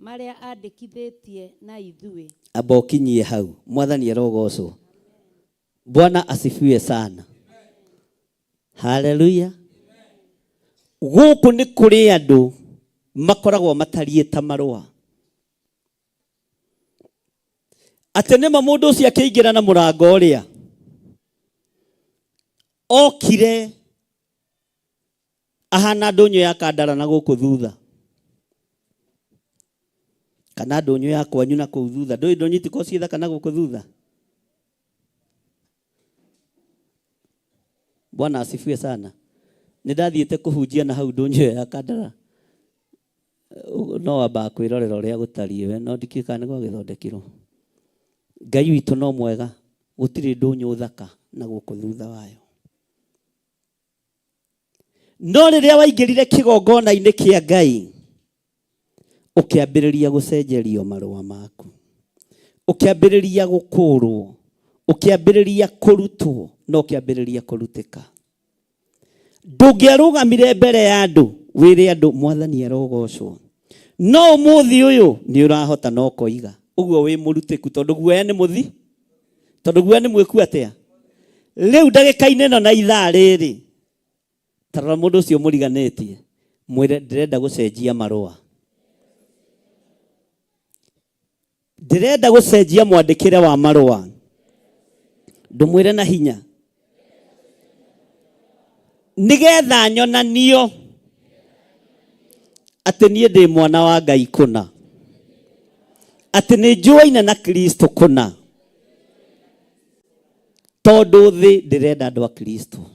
marĩa andĩkithĩtie na ithuĩ. Amba ũkinyie hau. Mwathani arogocwo. Bwana asifiwe sana. Haleluya. Gũkũ nĩ kũrĩ andũ makoragwo matariĩ ta marũa. Atĩ nĩma mũndũ ũcio akĩingĩra na mũrango ũrĩa okire ahana ndũnyũ ya Kandara na gũkũ thutha, kana ndũnyũ ya kwanyu na kũu thutha. Ndũĩ ndũnyũ itikoragwo ciĩ thaka na gũkũ thutha. Bwana asifiwe sana. Nĩ ndathiĩte kũhunjia na hau ndũnyũ ĩyo ya Kandara. No wambaga kwĩrorera ũrĩa gũtariĩ we, no ndikĩũĩ kana nĩ gwagĩthondekirwo. Ngai witũ no mwega, gũtirĩ ndũnyũ thaka na gũkũ thutha wayo. No rĩrĩa waingĩrire kĩgongona-inĩ kĩa Ngai, ũkĩambĩrĩria gũcenjerio marũa maku, ũkĩambĩrĩria gũkũrwo, ũkĩambĩrĩria kũrutwo, na ũkĩambĩrĩria kũrutĩka. Ndũngĩarũgamire mbere ya andũ wĩre andũ Mwathani arogocwo. No ũmũthĩ ũyũ nĩ ũrahota na ũkoiga ũguo wĩ mũrutĩku, tondũ guoya nĩ mũthi, tondũ guoya nĩ mwĩku atĩa. Rĩu ndagĩka-inĩ ĩno na ithaa rĩrĩ, tarora mũndũ ũcio mũriganĩtie, mwĩre ndĩrenda gũcenjia marũa. Ndĩrenda gũcenjia mwandĩkĩre wa marũa. Ndũmwĩre na hinya. Nĩgetha nyonanio atĩ niĩ ndĩ mwana wa Ngai kũna, atĩ nĩ njũaine na Kristo kũna, tondũ thĩ ndĩrenda andũ a Kristo.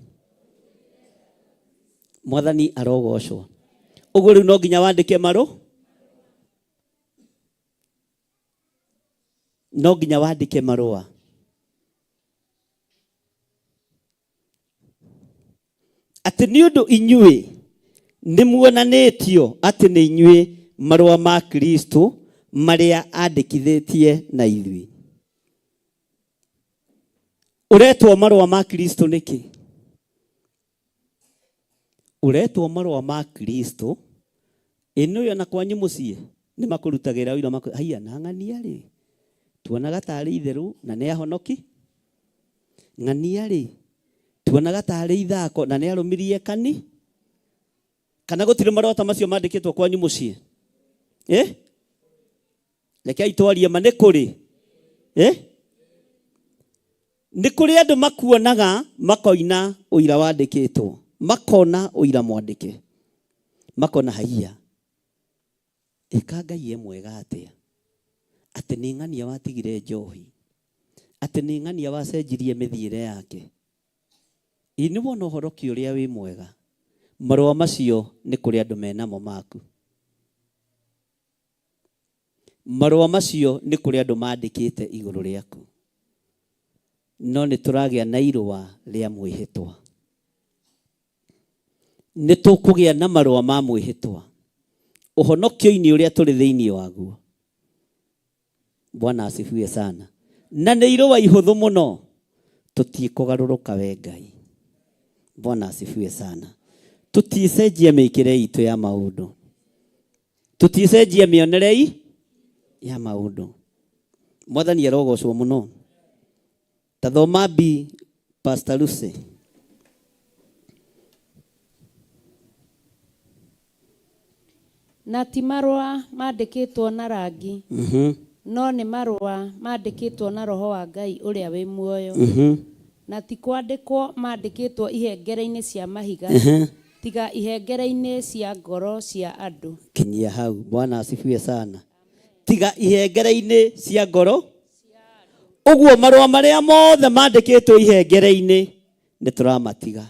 Mwathani arogocwo. Ũguo rĩu no nginya wandĩke marũ, no nginya wandĩke marũa. Atĩ nĩ ũndũ inyuĩ nĩ muonanĩtio atĩ nĩ inyuĩ marũa ma Kristo marĩa andĩkithĩtie na ithuĩ. Ũretwo marũa ma Kristo nĩkĩ? Ũretwo marũa ma Kristo, ĩno ĩyo na kwanyu mũciĩ nĩ makũrutagĩra ũira haiya na ng'ania rĩ, tuonaga tarĩ itherũ na nĩ ahonoki. Ng'ania rĩ, tuonaga tarĩ ithako na nĩ arũmirie kani. Kana gũtirĩ marũa ta macio mandĩkĩtwo kwanyu mũciĩ? Rekei twarie ma, nĩ kũrĩ? Nĩ kũrĩ andũ makuonaga makoina ũira wandĩkĩtwo, makona ũira mwandĩke, makona haiya. Ĩka Ngai e mwega atĩa atĩ nĩ ng'ania watigire njohi, atĩ nĩ ng'ania wacenjirie mĩthiĩre yake. Ĩ nĩ wona ũhorokio ũrĩa wĩ mwega. Marũa macio nĩ kũrĩ andũ menamo maku. Marũa macio nĩ kũrĩ andũ mandĩkĩte igũrũ rĩaku. No nĩ tũragĩa na irũa rĩa mwĩhĩtwa. Nĩ tũkũgĩa na marũa ma mwĩhĩtwa ũhonokio-inĩ ũrĩa tũrĩ thĩinĩ waguo. Bwana asifiwe sana. Na nĩ irũa ihũthũ mũno, tũtiĩkũgarũrũka we Ngai. Bwana asifiwe sana. Tũtiĩcenjia mĩkĩre itũ ya maũndũ, tũtiĩcenjia mĩonere ya maũndũ. Mwathani arogocwo mũno. Ta thoma B, Pastor Lucy. Na ti marũa mandĩkĩtwo na rangi, no nĩ marũa mandĩkĩtwo na Roho wa Ngai ũrĩa wĩ muoyo. Na ti kwandĩkwo mandĩkĩtwo ihengere-inĩ cia mahiga, tiga ihengere-inĩ cia ngoro cia andũ. Kinyia hau. Bwana asifiwe sana. Tiga ihengere-inĩ cia ngoro. Ũguo marũa marĩa mothe mandĩkĩtwo ihengere-inĩ nĩ tũramatiga.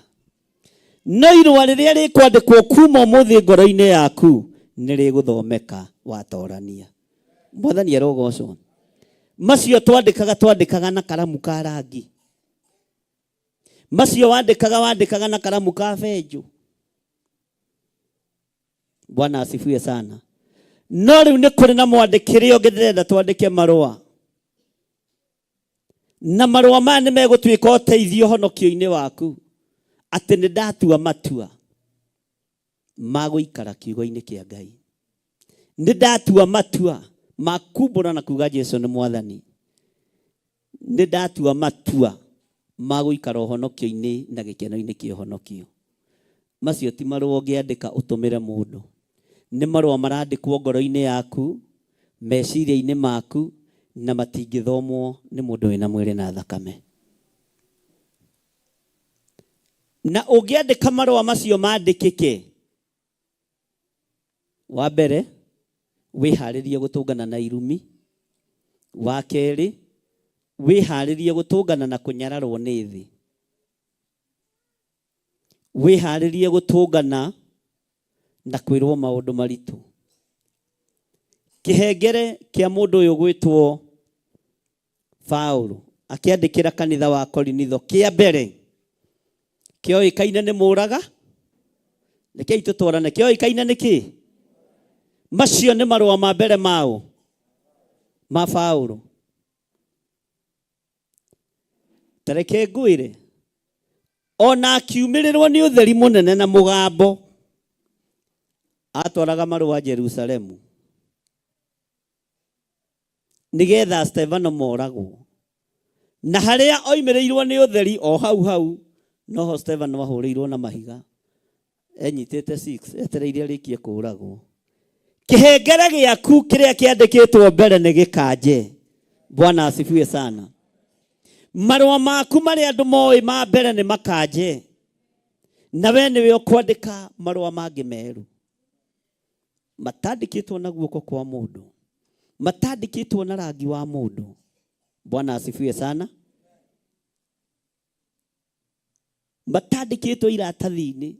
No irũa rĩrĩa rĩkwandĩkwo kuma ũmũthĩ ngoro-inĩ yaku nĩ rĩgũthomeka watorania. Mwathani arogocwo. Macio twandĩkaga twandĩkaga na karamu ka rangi. Macio wandĩkaga wandĩkaga na karamu ka benjũ. Bwana asifiwe sana. No rĩu nĩ kũrĩ na mwandĩkĩre ũngĩ ndĩrenda twandĩke marũa. Na marũa maya nĩ megũtuĩka ũteithio ũhonokio-inĩ waku. Atĩ nĩ ndatua matua ma gũikara kiugo-inĩ kĩa Ngai. Nĩ ndatua matua ma kumbũra na kuga Jesu nĩ mwathani. Nĩ ndatua matua ma gũikara ũhonokio-inĩ na gĩkeno-inĩ kĩa ũhonokio. Macio ti marũa ũngĩandĩka ũtũmĩre mũndũ. Nĩ marũa marandĩkwo ngoro-inĩ yaku, meciria-inĩ maku, na matingĩthomwo nĩ mũndũ wĩna mwĩrĩ na thakame. Na ũngĩandĩka marũa macio mandĩkĩke, wa mbere wĩharĩrie gũtũngana na irumi, wa kerĩ wĩharĩrie gũtũngana na kũnyararwo nĩ thĩ, wĩharĩrie gũtũngana na kwĩrwo maũndũ maritũ. Kĩhengere kĩa mũndũ ũyũ gwĩtwo Paũlũ akĩandĩkĩra kanitha wa Korinitho kĩa mbere kĩoĩkaine nĩ mũraga, rekei tũtwarane, kĩoĩkaine nĩ kĩ? Macio nĩ marũa ma mbere mao ma Paũlũ. Ta reke ngwĩre, ona akiumĩrĩrwo nĩ ũtheri mũnene na mũgambo, atwaraga marũa Jerusalemu nĩgetha Stefano moragwo. Na harĩa oimĩrĩirwo nĩ ũtheri o hau hau noho Stefano ahũrĩirwo na mahiga enyitĩte 6 etereire arĩkie kũũragwo. Kĩhengere gĩaku kĩrĩa kĩandĩkĩtwo mbere nĩ gĩkanje. Bwana asifiwe sana. Marũa maku marĩa andũ moĩ ma mbere nĩ makanje, na we nĩwe ũkwandĩka marũa mangĩ merũ matandĩkĩtwo na guoko kwa mũndũ, matandĩkĩtwo na rangi wa mũndũ. Bwana asifiwe sana. Matandĩkĩtwo iratathi-inĩ,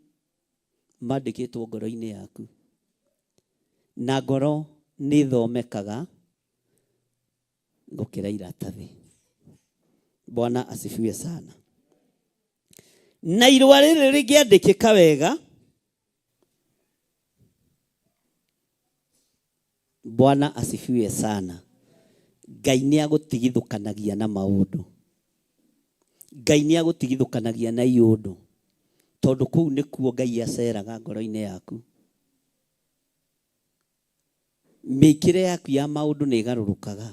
mandĩkĩtwo ngoro-inĩ yaku. Na ngoro nĩ ĩthomekaga gũkĩra iratathi. Bwana asifiwe sana. Na irũa rĩrĩ rĩngĩandĩkĩka wega, Bwana asifiwe sana. Ngai nĩ agũtigithũkanagia na maũndũ. Ngai nĩ agũtigithũkanagia na iũndũ. Tondũ kũu nĩkuo Ngai aceraga ngoro-inĩ yaku. Mĩkĩre yaku ya maũndũ nĩ ĩgarũrũkaga.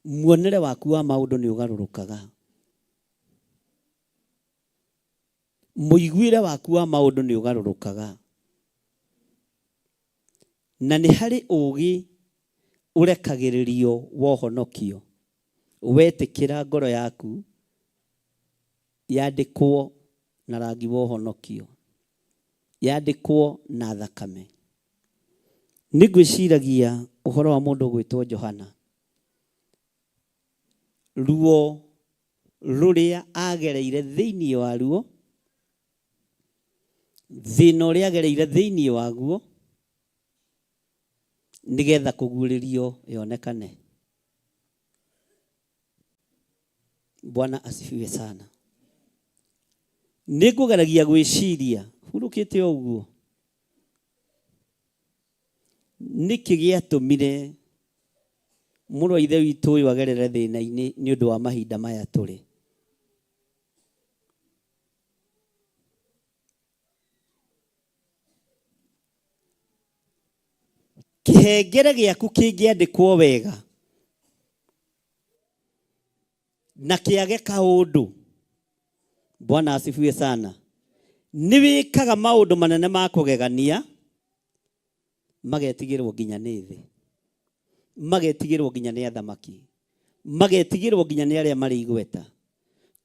Muonere waku wa maũndũ nĩ ũgarũrũkaga. Mũiguĩre waku wa maũndũ nĩ ũgarũrũkaga. Na nĩ harĩ ũũgĩ ũrekagĩrĩrio wa ũhonokio. Wetĩkĩra ngoro yaku yandĩkwo na rangi wa ũhonokio, yandĩkwo na thakame. Nĩ ngwĩciragia ũhoro wa mũndũ ũgwĩtwo Johana. Ruo rũrĩa agereire thĩinĩ waruo, thĩna ũrĩa agereire thĩinĩ waguo, nĩgetha kũguũrĩrio yonekane. Bwana asifiwe sana. Nĩ ngũgeragia gwĩciria hurũkĩte o ũguo, nĩkĩ gĩatũmire mũrũ wa ithe witũ ũyũ agerere thĩna-inĩ nĩ ũndũ wa mahinda maya tũrĩ? Kĩhengere gĩaku kĩngĩandĩkwo wega na kĩage kaũndũ, Bwana asifiwe sana, nĩ wĩkaga maũndũ manene ma kũgegania, magetigĩrwo nginya nĩ thĩ, magetigĩrwo nginya nĩ athamaki, magetigĩrwo nginya nĩ arĩa marĩ igweta,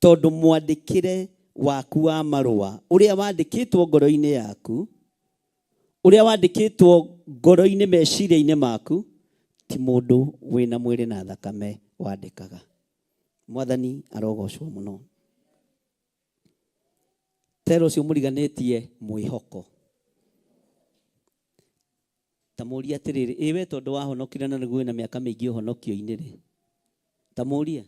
tondũ mwandĩkĩre waku wa marũa ũrĩa wandĩkĩtwo ngoro-inĩ yaku, ũrĩa wandĩkĩtwo ngoro-inĩ meciria-inĩ maku, ti mũndũ wĩna mwĩrĩ na thakame wandĩkaga. Mwathani arogocwo mũno. Tera ũcio mũriganĩtie mwĩhoko. Ta mũrie atĩrĩrĩ, ĩ we tondũ wahonokire na nĩguo wĩna mĩaka mĩingĩ ũhonokio-inĩ rĩ, ta mũrie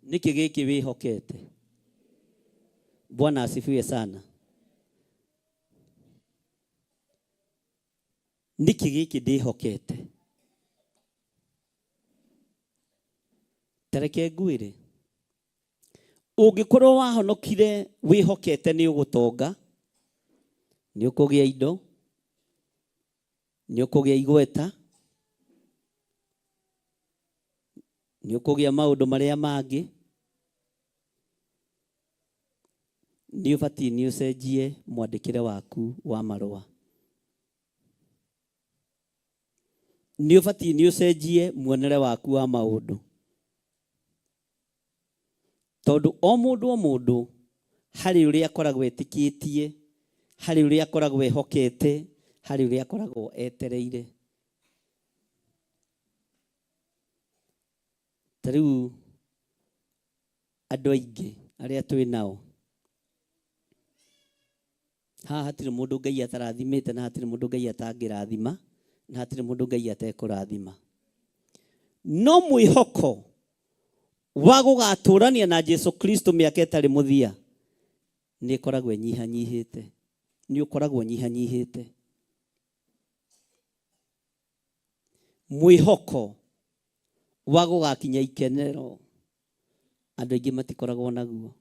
nĩkĩ gĩkĩ wĩhokete? Bwana asifiwe sana. Nĩkĩ gĩkĩ ndĩhokete? Ta reke ngwĩre, ũngĩkorwo wahonokire wĩhokete nĩ ũgũtonga, nĩ ũkũgĩa indo, nĩ ũkũgĩa igweta, nĩ ũkũgĩa maũndũ marĩa mangĩ, nĩ ũbatiĩ nĩ ũcenjie mwandĩkĩre waku wa marũa. Nĩ ũbatiĩ nĩ ũcenjie muonere waku wa maũndũ. Tondũ o mũndũ o mũndũ harĩ ũrĩa akoragwo etĩkĩtie, harĩ ũrĩa akoragwo ehokete, harĩ ũrĩa akoragwo etereire. Ta rĩu andũ aingĩ arĩa twĩ nao haha, hatirĩ mũndũ Ngai atarathimĩte, na hatirĩ mũndũ Ngai atangĩrathima, na hatirĩ mũndũ Ngai atekũrathima. No mwĩhoko wa gũgatũrania na Jesu Kristo mĩaka ĩtarĩ mũthia nĩ ĩkoragwo ĩnyihanyihĩte, nĩ ũkoragwo ũnyihanyihĩte. Mwĩhoko wa gũgakinya ikenero andũ aingĩ matikoragwo naguo.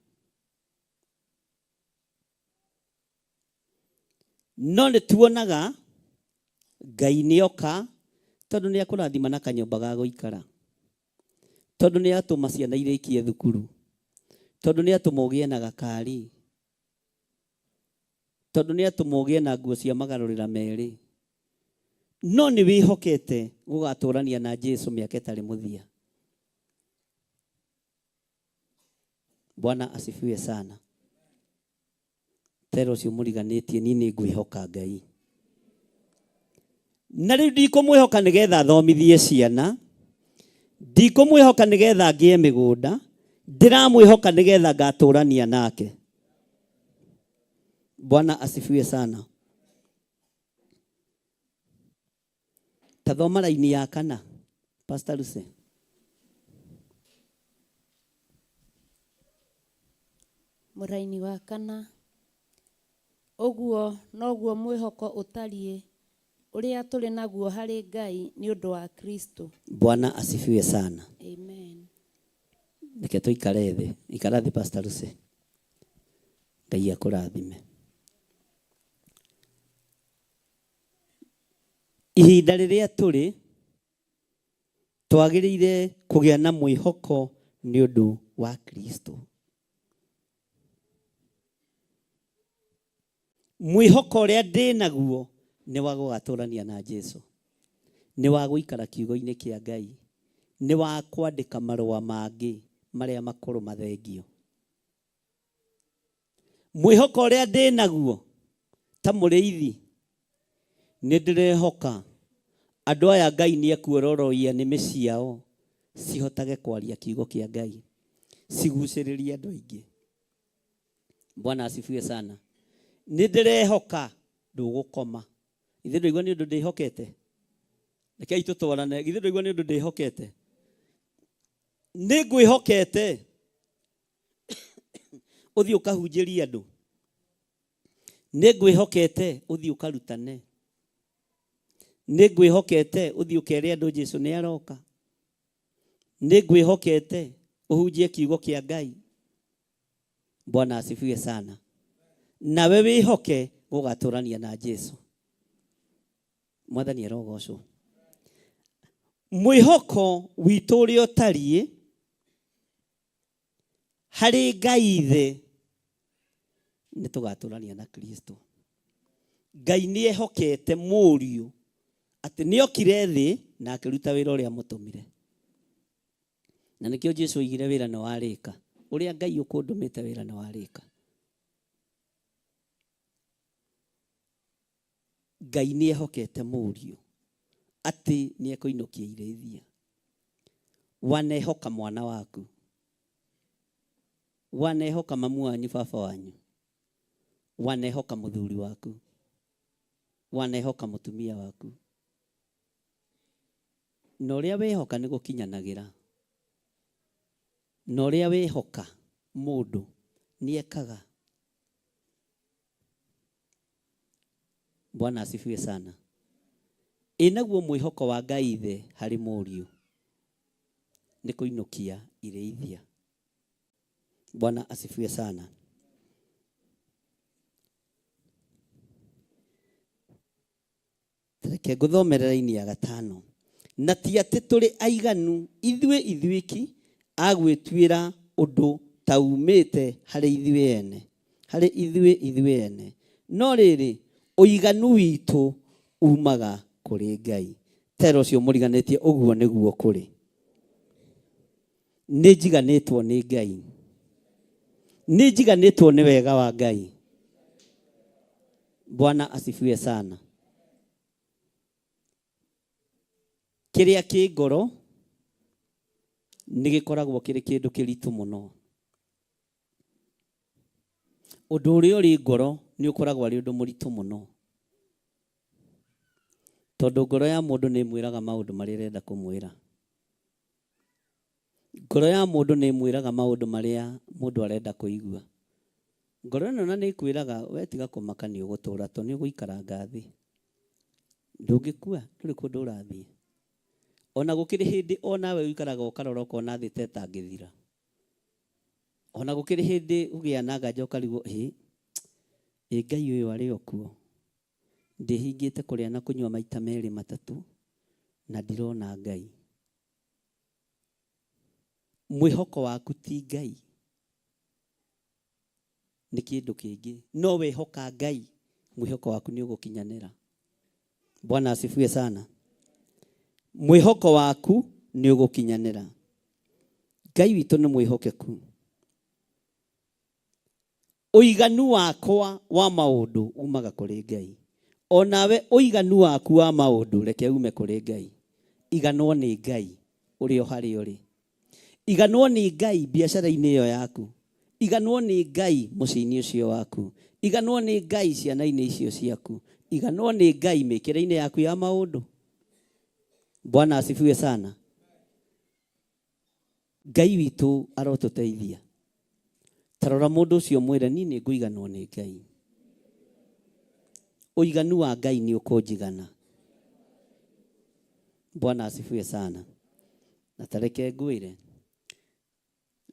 No nĩ tuonaga Ngai nĩ oka, tondũ nĩ akũrathima na kanyũmba ga gũikara, tondũ nĩ atũma ciana irĩkie thukuru, tondũ nĩ atũma ũgĩe na gakari, tondũ nĩ atũma ũgĩe na nguo cia magarũrĩra merĩ. No nĩ wĩhokete gũgatũrania na Jesu mĩaka ĩtarĩ mũthia. Bwana asifiwe sana. Tera ũcio mũriganĩtie, niĩ nĩ ngwĩhoka Ngai. Na rĩu ndikũmwĩhoka nĩgetha thomithie ciana, ndikũmwĩhoka nĩgetha ngĩe mĩgũnda, ndĩramwĩhoka nĩgetha ngatũrania nake. Bwana asifiwe sana. Ta thoma raini ya kana, Pastor Lucy. Mũraini wa kana, ũguo noguo mwĩhoko ũtariĩ ũrĩa tũrĩ naguo harĩ Ngai nĩ ũndũ wa Kristo. Bwana asifiwe sana. Amen. Reke tũikare thĩ. Ikara thĩ, Pastor Lucy. Ngai akũrathime. Ihinda rĩrĩa tũrĩ twagĩrĩire kũgĩa na mwĩhoko nĩ ũndũ wa Kristo. Mwĩhoko ũrĩa ndĩ naguo nĩ wa gũgatũrania na Jesu, nĩ wa gũikara kiugo-inĩ kĩa Ngai, nĩ wa kwandĩka marũa mangĩ marĩa makũrũ mathengio. Mwĩhoko ũrĩa ndĩ naguo Ta mũrĩithi nĩ ndĩrehoka andũ aya Ngai nĩ ekuororoia nĩmĩ ciao cihotage kwaria kiugo kĩa Ngai, cigucĩrĩrie andũ aingĩ. Bwana asifiwe sana. Nĩ ndĩrehoka ndũgũkoma. Ithe ndũigua nĩ ũndũ ndĩhokete? Rekei tũtwarane. Githĩ ndũigua nĩ ũndũ ndĩhokete? Nĩ ngwĩhokete ũthiĩ ũkahunjĩrie andũ. Nĩ ngwĩhokete ũthiĩ ũkarutane. Nĩ ngwĩhokete ũthiĩ ũkere andũ Jesu nĩ aroka. Nĩ ngwĩhokete ũhunjie kiugo kĩa Ngai. Bwana asifiwe sana. Nawe wĩhoke gũgatũrania na Jesu. Mwathani arogocwo. Mwĩhoko witũ ũrĩa ũtariĩ harĩ Ngai Ithe nĩ tũgatũrania na Kristo. Ngai nĩ ehokete Mũriũ atĩ nĩ okire thĩ na akĩruta wĩra ũrĩa amũtũmire. Na nĩkĩo Jesu oigire wĩra nĩ warĩka. Ũrĩa Ngai ũkũndũmĩte wĩra nĩ warĩka. Ngai nĩ ehokete Mũriũ atĩ nĩ ekũinũkia irĩithia. Wanehoka mwana waku, wanehoka mamu wanyu, baba wanyu, wanehoka mũthuri waku, wanehoka mũtumia waku. Na ũrĩa wĩhoka nĩ gũkinyanagĩra. Na ũrĩa wĩhoka mũndũ nĩ ekaga. Bwana asifiwe sana. Ĩ naguo mwĩhoko wa Ngai Ithe harĩ Mũriũ nĩ kũinũkia irĩithia. Bwana asifiwe sana. Reke ngũthomere raini ya gatano. Na ti atĩ tũrĩ aiganu ithuĩ ithuiki a gwĩtuĩra ũndũ ta umĩte harĩ ithuĩ ene, harĩ ithuĩ ithuĩ ene. No rĩrĩ, ũiganu witũ umaga kũrĩ Ngai. Tera ũcio mũriganĩtie ũguo nĩguo kũrĩ. Nĩ njiganĩtwo nĩ Ngai. Nĩ njiganĩtwo nĩ wega wa Ngai. Bwana asifiwe sana. Kĩrĩa kĩ ngoro nĩ gĩkoragwo kĩrĩ kĩndũ kĩritũ mũno. Ũndũ ũrĩa ũrĩ ngoro nĩ ũkoragwo arĩ ũndũ mũritũ mũno. Tondũ ngoro ya mũndũ nĩ ĩmwĩraga maũndũ marĩa ĩrenda kũmwĩra. Ngoro ya mũndũ nĩ ĩmwĩraga maũndũ marĩa mũndũ arenda kũigua. Ngoro ĩno na nĩ ĩkwĩraga we tiga kũmaka nĩ ũgũtũra to nĩ ũgũikaranga thĩ. Ndũngĩkua, ndũrĩ kũndũ ũrathiĩ. Ona gũkĩrĩ hĩndĩ onawe ũikaraga ũkarora ũkona thĩ ta ĩtangĩthira. Ona gũkĩrĩ hĩndĩ ũgĩa na nganja ũkarigwo ĩ, ĩ Ngai ũyũ arĩ o kuo. Ndĩhingĩte kũrĩa na kũnyua maita merĩ matatũ na ndirona Ngai. Mwĩhoko waku ti Ngai, nĩ kĩndũ kĩngĩ. No wehoka Ngai, mwĩhoko waku nĩ ũgũkinyanĩra. Bwana asifiwe sana. Mwĩhoko waku nĩ ũgũkinyanĩra. Ngai witũ nĩ mwĩhokeku. Ũiganu wakwa wa maũndũ umaga kũrĩ Ngai. Onawe ũiganu waku wa maũndũ reke ume kũrĩ Ngai. Iganwo nĩ Ngai ũrĩ o harĩa ũrĩ. Iganwo nĩ Ngai biacara-inĩ ĩyo yaku. Iganwo nĩ Ngai mũciĩ-inĩ ũcio waku. Iganwo nĩ Ngai ciana-inĩ icio ciaku. Iganwo nĩ Ngai mĩkĩre-inĩ yaku ya maũndũ. Bwana asifiwe sana. Ngai witũ arotũteithia. Ta rora mũndũ ũcio mwĩre niĩ nĩ ngũiganwo nĩ Ngai. Ũiganu wa Ngai nĩ ũkũnjigana. Bwana asifiwe sana. Na tareke ngwĩre,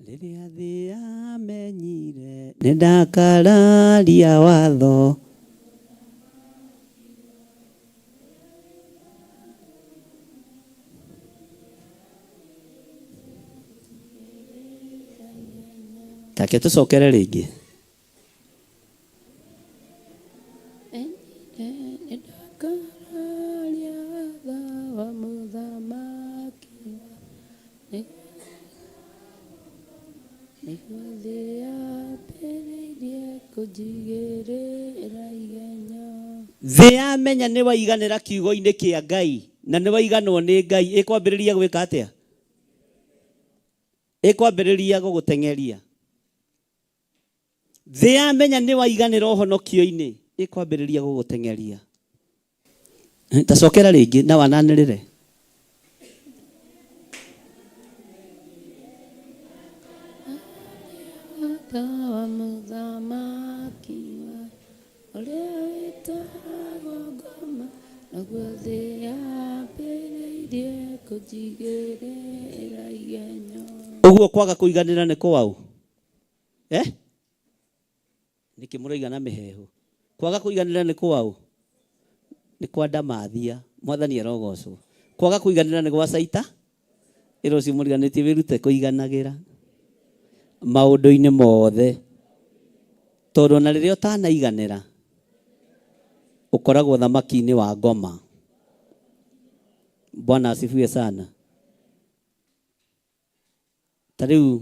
rĩrĩa thĩ yamenyire nĩ ndakararia watho. Take tũcokere rĩngĩ. Nĩ ndakararia watho wa mũthamaki nĩguo thĩ yambĩrĩirie kũnjigĩrĩra igenyo. Thĩ yamenya nĩ waiganĩra kiugo-inĩ kĩa Ngai na nĩ waiganwo nĩ Ngai, ĩkwambĩrĩria gwĩka atĩa? Ĩkwambĩrĩria gũgũteng'eria. Thĩ yamenya nĩ waiganĩra ũhonokio-inĩ, ĩkwambĩrĩria gũgũteng'eria. Ta cokera rĩngĩ na wananĩrĩre. Wa mũthamaki wa ũrĩa wĩtagwo ngoma, naguo thĩ yambĩrĩirie kũnjigĩrĩra igenyo. Ũguo kwaga kũiganĩra nĩ kwaũ? Eh? Nĩkĩ mũraiga na mĩheehũ? Kwaga kũiganĩra nĩ kwaũ? Nĩ kwa ndamathia. Mwathani arogocwo. Kwaga kũiganĩra nĩ gwa caita? Ĩra ũcio mũriganĩtie wĩrute kũiganagĩra maũndũ-inĩ mothe, tondũ ona rĩrĩa ũtanaiganĩra ũkoragwo thamaki-inĩ wa ngoma. Bwana asifiwe sana. Ta rĩu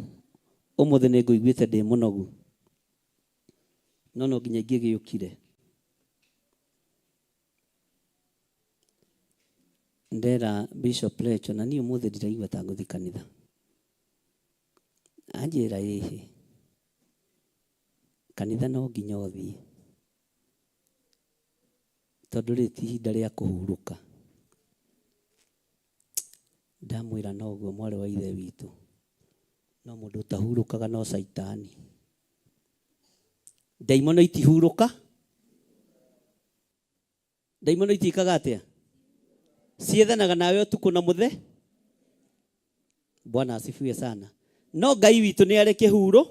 ũmũthĩ nĩ ngũiguĩte ndĩ mũnogu, no no nginya ingĩgĩũkire. Ndera Bishop Lecho, na niĩ ũmũthĩ ndiraigua ta ngũthiĩ kanitha. Anjĩra ĩhĩ, kanitha no nginya ũthiĩ, tondũ rĩrĩ ti ihinda rĩa kũhurũka. Ndamwĩra noguo mwarĩ wa ithe witũ, no mũndũ ũtahurũkaga no caitani. Ndaimono itihurũka, ndaimono itiĩkaga atĩa? Ciethanaga nawe ũtukũ na mũthe. Bwana asifiwe sana. No Ngai witũ nĩ arĩ kĩhuro,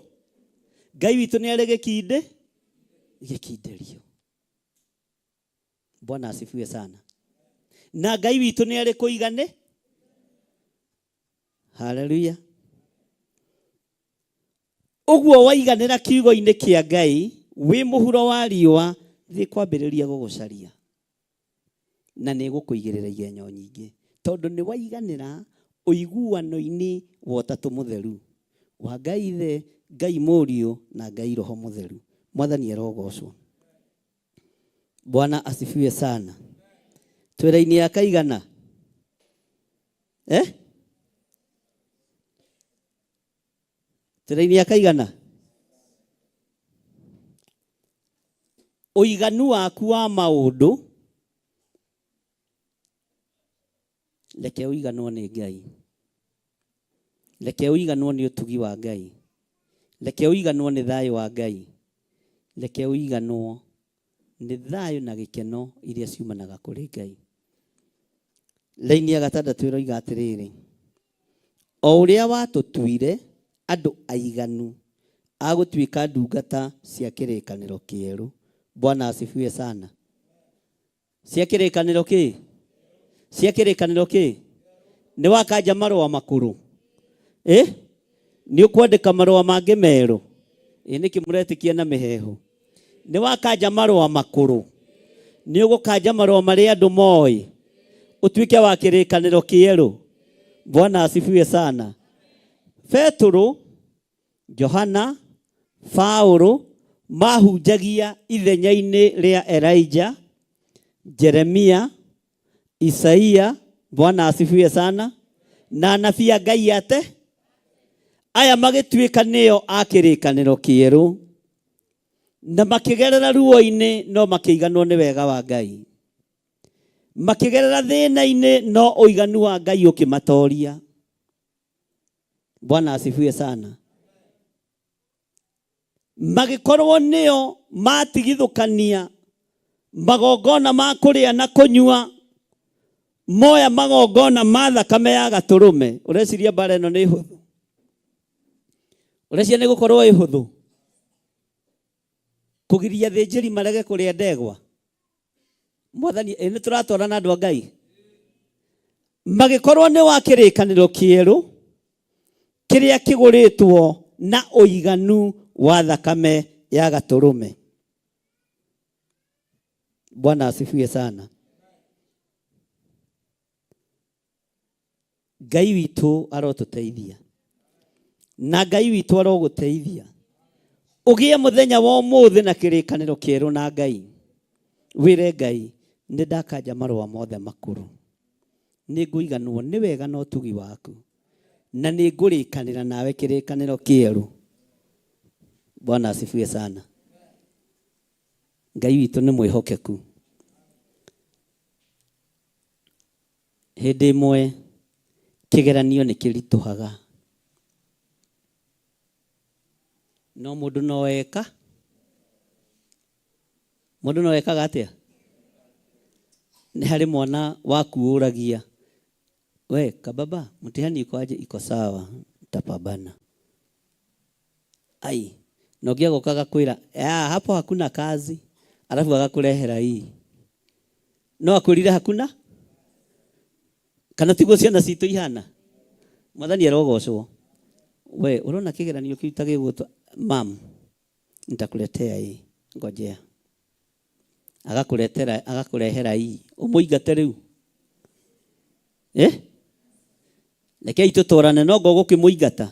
Ngai witũ nĩ arĩ gĩkindĩ, gĩkindĩrio. Bwana asifiwe sana. Na Ngai witũ nĩ arĩ kũigane. Haleluya. Ũguo waiganĩra kiugo-inĩ kĩa Ngai, wĩ mũhuro wa riũa, thĩ kwambĩrĩria gũgũcaria. Na nĩ ĩgũkũigĩrĩra igenyo nyingĩ. Tondũ nĩ waiganĩra ũiguano-inĩ wa Ũtatũ Mũtheru, wa Ngai Ithe, Ngai Mũriũ, na Ngai Roho Mũtheru. Mwathani arogocwo. Bwana asifiwe sana. Twĩra-inĩ ya kaigana? Eh? Twĩra-inĩ ya kaigana? Ũiganu waku wa maũndũ, reke ũiganwo nĩ Ngai. Reke ũiganwo nĩ ũtugi wa Ngai. Reke ũiganwo nĩ thayũ wa Ngai. Reke ũiganwo nĩ thayũ na gĩkeno iria ciumanaga kũrĩ Ngai. Raini ya gatandatũ ĩroiga atĩrĩrĩ, o ũrĩa watũtuire andũ aiganu a gũtuĩka ndungata cia kĩrĩkanĩro kĩerũ. Bwana asifiwe sana. Cia kĩrĩkanĩro kĩ? Cia kĩrĩkanĩro kĩ? Nĩ wakanja marũa makũrũ? Eh? Nĩ ũkwandĩka marũa mangĩ merũ? Ĩ nĩkĩ mũretĩkia na mĩheehũ? Nĩ wakanja marũa makũrũ? Nĩ ũgũkanja marũa marĩa andũ moĩ? Ũtuĩke wa kĩrĩkanĩro kĩerũ. Bwana asifiwe sana. Petũrũ, Johana, Paũlũ mahunjagia ithenya-inĩ rĩa Elijah, Jeremia, Isaia, Bwana asifiwe sana, na anabii a Ngai ate aya magĩtuĩka nĩo a kĩrĩkanĩro kĩerũ, na makĩgerera ruo-inĩ no makĩiganwo nĩ wega wa Ngai, makĩgerera thĩna-inĩ no ũiganu wa Ngai ũkĩmatoria. Bwana asifiwe sana. Magĩkorwo nĩo matigithũkania magongona ma kũrĩa na kũnyua, moya magongona ma thakame ya gatũrũme. Ũreciria mbara ĩno nĩ hũthũ? Ũreciria nĩ gũkorwo ĩ hũthũ kũgiria athĩnjĩri marege kũrĩa ndegwa? Mwathani, ĩ nĩ tũratwarana andũ a Ngai. Magĩkorwo nĩ wa kĩrĩkanĩro kĩerũ kĩrĩa kĩgũrĩtwo na ũiganu wa thakame ya gatũrũme. Bwana asifiwe sana. Ngai witũ arotũteithia, na Ngai witũ arogũteithia ũgĩe mũthenya wa ũmũthĩ na kĩrĩkanĩro kĩerũ na Ngai. Wĩre Ngai nĩ ndakanja marũa mothe makũrũ. Nĩ ngũiganwo nĩ wega na ũtugi waku. Na nĩ ngũrĩkanĩra nawe kĩrĩkanĩro kĩerũ. Bwana asifiwe sana. Ngai witũ nĩ mwĩhokeku. Hĩndĩ ĩmwe kĩgeranio nĩ kĩritũhaga. No mũndũ no eka. Mũndũ no ekaga atĩa? Nĩ harĩ mwana waku ũragia, we kababa, mtihani iko aje? Iko sawa, tapambana. Ai, na ũngĩ agoka agakwĩra, ya hapo hakuna kazi, alafu agakũrehera hii. No akwĩrire hakuna? Kana tiguo ciana citũ ihana? Mwathani arogocwo. We ũrona kĩgeranio kĩu ta gĩgũtwa, mam, nitakuletea hii, ngojea. Agakuletera, agakũrehera hii. Ũmũingate rĩu. Eh? Rekei tũtwarane no ngo gũkĩmũingata.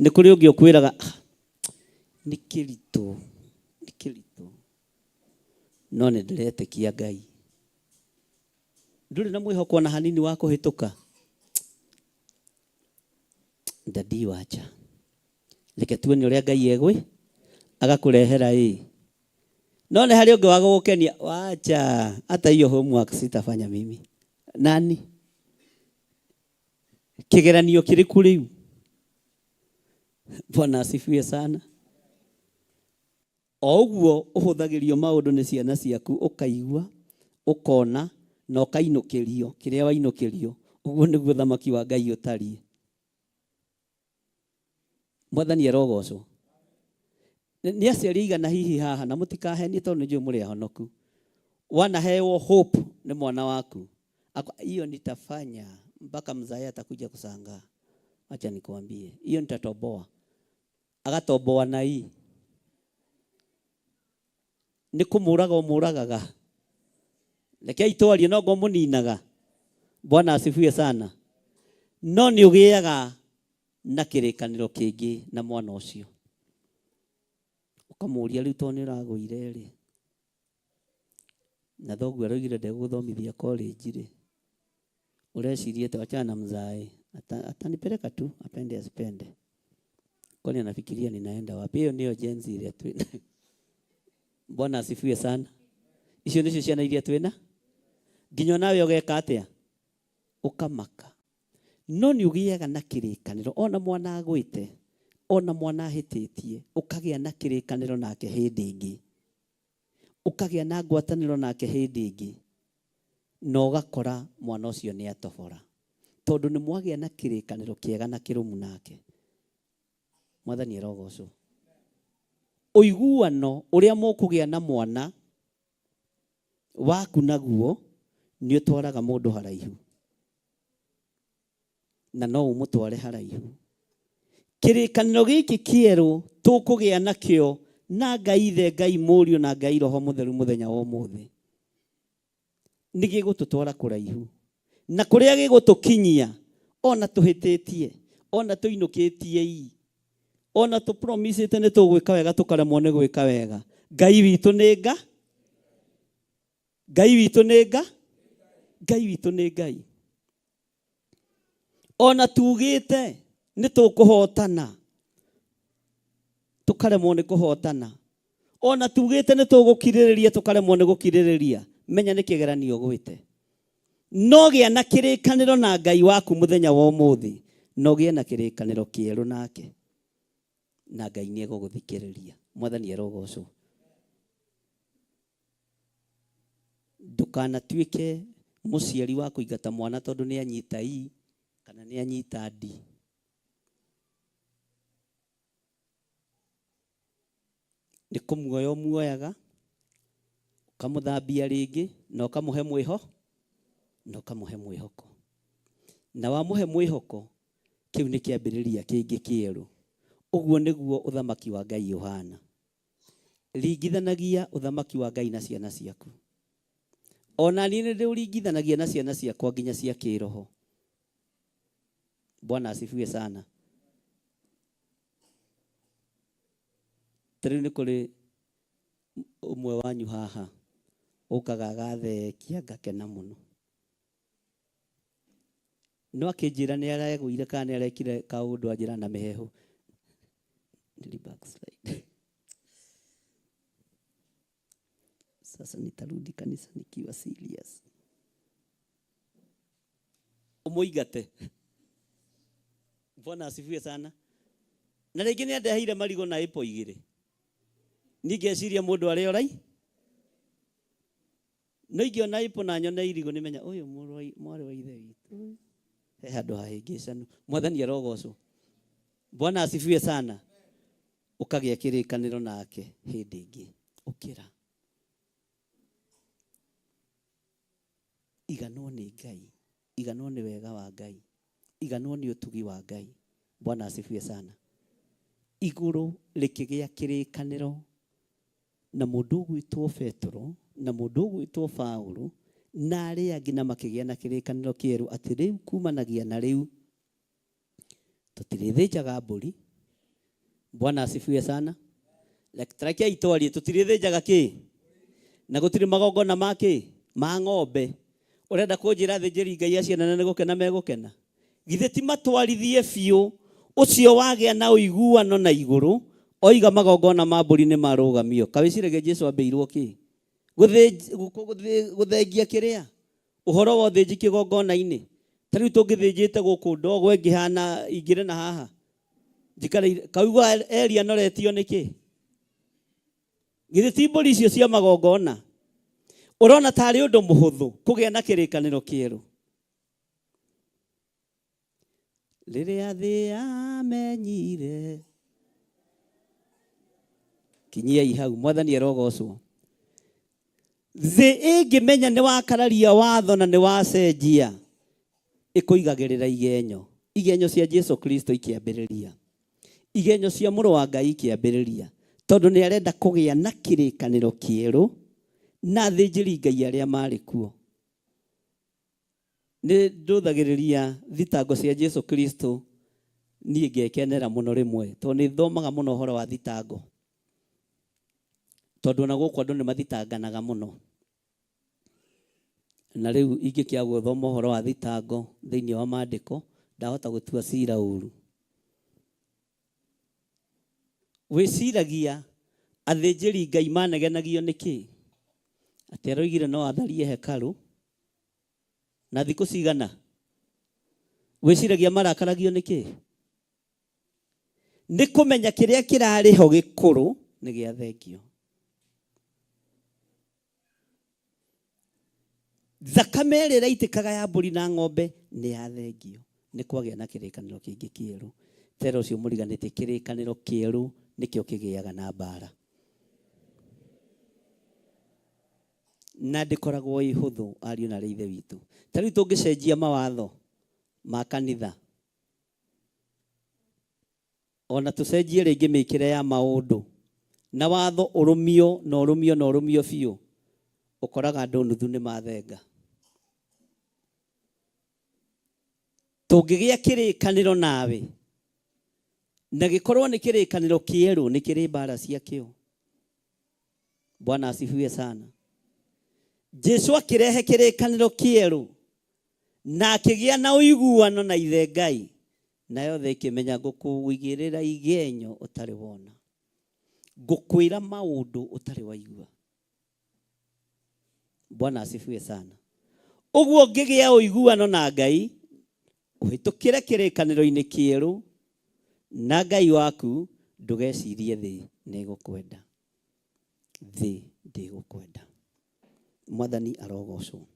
Nĩ kũrĩ ũngĩ ũkwĩraga, nĩ kĩritũ, nĩ kĩritũ. No nĩ ndĩretĩkia Ngai. Ndũrĩ na mwĩhoko ona hanini wa kũhĩtũka. Dadi wacha. Reke tuone ũrĩa Ngai egwĩ agakũrehera ĩ. No nĩ harĩ ũngĩ wa gũgũkenia, wacha, hata hiyo homework sitafanya mimi. Nani? Kĩgeranio kĩrĩkũ rĩu? Bwana asifiwe sana. O ũguo ũhũthagĩrio maũndũ nĩ ciana ciaku, ũkaigua, ũkona, na ũkainũkĩrio kĩrĩa wainũkĩrio. Ũguo nĩguo thamaki wa Ngai ũtariĩ. Mwathani arogocwo. Nĩ aciari aigana hihi haha, na mũtikahenie tondũ nĩ njũĩ mũrĩ ahonoku. Wanaheo hope nĩ mwana waku. Hiyo nitafanya mpaka mzae atakuja kushangaa. Acha nikuambie, hiyo nitatoboa. Agatoboa na hii. Nĩ kũmũraga ũmũragaga. Rekei twarie no ngo mũninaga. Bwana asifiwe sana. No nĩ ũgĩaga na kĩrĩkanĩro kĩngĩ na mwana ũcio. Ũkamũũria rĩu tondũ nĩ ũragũire rĩ. Na thoguo aroigire ndegũgũthomithia college rĩ. Ũreciria atĩ wachana na mzae. Atanipeleka tu, apende asipende. Kwani anafikiria ninaenda wapi? Hiyo nĩyo Gen Z ĩrĩa twĩna. Bwana asifiwe sana. Icio nĩcio ciana iria twĩna. Nginya nawe ũgeka atĩa? Ũkamaka. No nĩ ũgĩaga na kĩrĩkanĩro ona mwana agwĩte, ona mwana ahĩtĩtie, ũkagĩa na kĩrĩkanĩro nake hĩndĩ ĩngĩ. Ũkagĩa na ngwatanĩro nake hĩndĩ ĩngĩ. Na ũgakora mwana ũcio nĩ atobora. Tondũ nĩ mwagĩa na kĩrĩkanĩro kĩega na kĩrũmu nake. Mwathani arogocwo. Ũiguano ũrĩa mũkũgĩa na mwana waku naguo nĩ ũtwaraga mũndũ haraihu. Na no ũmũtware haraihu. Kĩrĩkanĩro gĩkĩ kĩerũ tũkũgĩa nakĩo na Ngai Ithe, Ngai Mũriũ na Ngai Roho Mũtheru mũthenya wa ũmũthĩ. Nĩ gĩgũtũtwara kũraihu. Na kũrĩa gĩgũtũkinyia, ona tũhĩtĩtie, ona tũinũkĩtie ii, ona tũpromisĩte nĩ tũgwĩka wega tũkaremwo nĩ gwĩka wega. Ngai witũ nĩ nga? Ngai witũ nĩ nga? Ngai witũ nĩ Ngai. Ona tugĩte nĩ tũkũhotana, tũkaremwo nĩ kũhotana. Ona tugĩte nĩ tũgũkirĩrĩria, tũkaremwo nĩ gũkirĩrĩria. Menya nĩ kĩgeranio ũgwĩte. No gĩa na kĩrĩkanĩro na Ngai waku mũthenya wa ũmũthĩ, no gĩe na kĩrĩkanĩro kĩerũ nake. Na Ngai nĩ egũgũthikĩrĩria. Mwathani arogocwo. Ndũkanatuĩke mũciari wa kũingata mwana tondũ nĩ anyita I kana nĩ anyita D. Nĩ kũmuoya ũmuoyaga, ũkamũthambia rĩngĩ, na ũkamũhe mwĩho, na ũkamũhe mwĩhoko. Na wamũhe mwĩhoko, kĩu nĩ kĩambĩrĩria kĩngĩ kĩerũ. Ũguo nĩguo ũthamaki wa Ngai ũhana. Ringithanagia ũthamaki wa Ngai na ciana ciaku. Ona niĩ nĩ ndĩũringithanagia na ciana ciakwa nginya cia kĩroho. Bwana asifiwe sana. Ta rĩu nĩ kũrĩ ũmwe wanyu haha Ũkaga agathekia ngakena mũno. No akĩnjĩra nĩ aregũire kana nĩ arekire kaũndũ anjĩra na mĩheehũ. Nili backslide. Sasa nitarudi kanisa nikiwa serious. Ũmũingate. Bwana asifiwe sana. Na rĩngĩ nĩ andeheire marigũ na ĩpo igĩrĩ. Niĩ ngeciria mũndũ arĩ orai. No ingĩona ĩpo na nyone irigũ nĩmenya ũyũ mwarĩ wa ithe witũ. He handũ hahĩngĩcanu. Mwathani arogocwo. Bwana asifiwe sana. Ũkagĩa kĩrĩkanĩro nake hĩndĩ ĩngĩ. Ũkĩra. Iganwo nĩ Ngai. Iganwo nĩ wega wa Ngai. Iganwo nĩ ũtugi wa Ngai. Bwana asifiwe sana. Igũrũ rĩkĩgĩa kĩrĩkanĩro na mũndũ ũgwĩtwo Petero na mũndũ ũgwĩtwo Paũlũ na arĩa angĩ na makĩgĩa na kĩrĩkanĩro kĩerũ atĩ rĩu kumanagia na rĩu tũtirĩthĩnjaga mbũri. Bwana asifiwe sana. Rekei twarie tũtirĩthĩnjaga kĩ na gũtirĩ magongona ma kĩ ma ng'ombe. Ũrenda kũnjĩra athĩnjĩri Ngai acio anene nĩ gũkena megũkena? Githĩ ti matwarithie biũ ũcio wagĩa na ũiguano na igũrũ oiga magongona ma mbũri nĩ marũgamio. Kawĩciragia Jesu ambĩirwo kĩ? Gũthengia kĩrĩa ũhoro wa ũthĩnji kĩgongona-inĩ. Ta rĩu tũngĩthĩnjĩte gũkũ ndogo ĩngĩhana ingĩre na haha njikare kaigua Eli anoretio nĩkĩ? Githĩ ti mbũri icio cia magongona? Ũrona tarĩ ũndũ mũhũthũ kũgĩa na kĩrĩkanĩro kĩerũ. Rĩrĩa thĩ yamenyire. Kinyiai hau, Mwathani arogocwo. Thĩ ĩngĩmenya nĩ wakararia watho na nĩ wacenjia, ĩkũigagĩrĩra igenyo. Igenyo cia Jesu Kristo ikĩambĩrĩria. Igenyo cia mũrũ wa Ngai ikĩambĩrĩria. Tondũ nĩ arenda kũgĩa na kĩrĩkanĩro kĩerũ na athĩnjĩri Ngai arĩa marĩ kuo. Nĩ ndũthagĩrĩria thitango cia Jesu Kristo niĩ ngekenera mũno rĩmwe tondũ nĩ thomaga mũno ũhoro wa thitango. Tondũ ona gũkũ andũ nĩ mathitanganaga mũno. Na rĩu ingĩkĩaga gũthoma ũhoro wa thitango thĩinĩ wa maandĩko ndahota gũtua cira ũru. Wĩciragia athĩnjĩri Ngai manegenagio nĩkĩ? Atĩ aroigire no atharie hekarũ na thikũ cigana? Wĩciragia marakaragio nĩkĩ? Nĩ kũmenya kĩrĩa kĩrarĩ ho gĩkũrũ nĩ gĩa thengio. Thakame ĩrĩa ĩraitĩkaga ya mbũri na ng'ombe nĩ ya thengio. Nĩ kwagĩa na kĩrĩkanĩro kĩngĩ kĩerũ. Tera ũcio mũriganĩtie kĩrĩkanĩro kĩerũ nĩkĩo kĩgĩaga na mbara. Na ndĩkoragwo ĩ hũthũ ariũ na ithe witũ. Ta rĩu tũngĩcenjia mawatho ma kanitha ona tũcenjie rĩngĩ mĩkĩre ya maũndũ na watho ũrũmio na ũrũmio na ũrũmio biũ ũkoraga andũ nuthu nĩ mathenga. Tũngĩgĩa kĩrĩkanĩro nawe na gĩkorwo nĩ kĩrĩkanĩro kĩerũ nĩ kĩrĩ mbara ciakĩo. Bwana asifiwe sana. Jesu akĩrehe kĩrĩkanĩro kĩerũ na akĩgĩa na ũiguano na ithe Ngai nayo thĩ ĩkĩmenya ngũkũigĩrĩra igenyo ũtarĩ wona, ngũkwĩra maũndũ ũtarĩ waigua. Bwana asifiwe sana. Ũguo ũngĩgĩa ũiguano na Ngai ũhĩtũkĩre kĩrĩkanĩro-inĩ kĩerũ na Ngai waku ndũgecirie thĩ nĩ ĩgũkwenda. Thĩ ndĩgũkwenda. Mwathani arogocwo.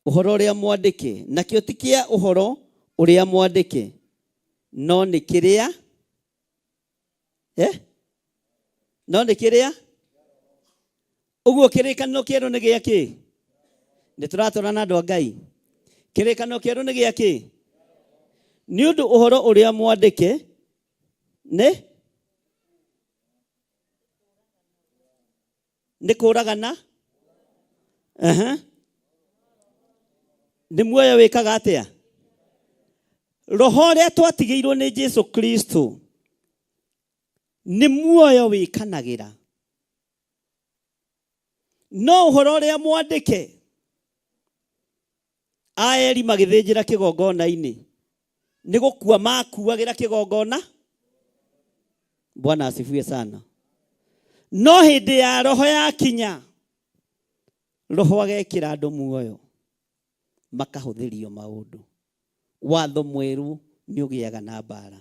Ũhoro ũrĩa mwandĩke nakĩo ti kĩa ũhoro ũrĩa mwandĩke no nĩ kĩrĩa no nĩ kĩrĩa ũguo kĩrĩkanĩro kĩerũ nĩ gĩa kĩ? Nĩ tũratũra na andũ a Ngai. Kĩrĩkanĩro kĩerũ nĩ gĩa kĩ? Nĩ ũndũ ũhoro ũrĩa mwandĩke nĩ kũragana nĩ muoyo wĩkaga atĩa? Roho ũrĩa twatigĩirwo nĩ Jesu Kristo nĩ muoyo wĩkanagĩra. No ũhoro ũrĩa mwandĩke aeri magĩthĩnjĩra kĩgongona-inĩ nĩ gũkua makuagĩra kĩgongona. Bwana asifiwe sana. No hĩndĩ ya roho yakinya, roho agekĩra andũ muoyo makahũthĩrio maũndũ. Watho mwerũ nĩ ũgĩaga na mbara,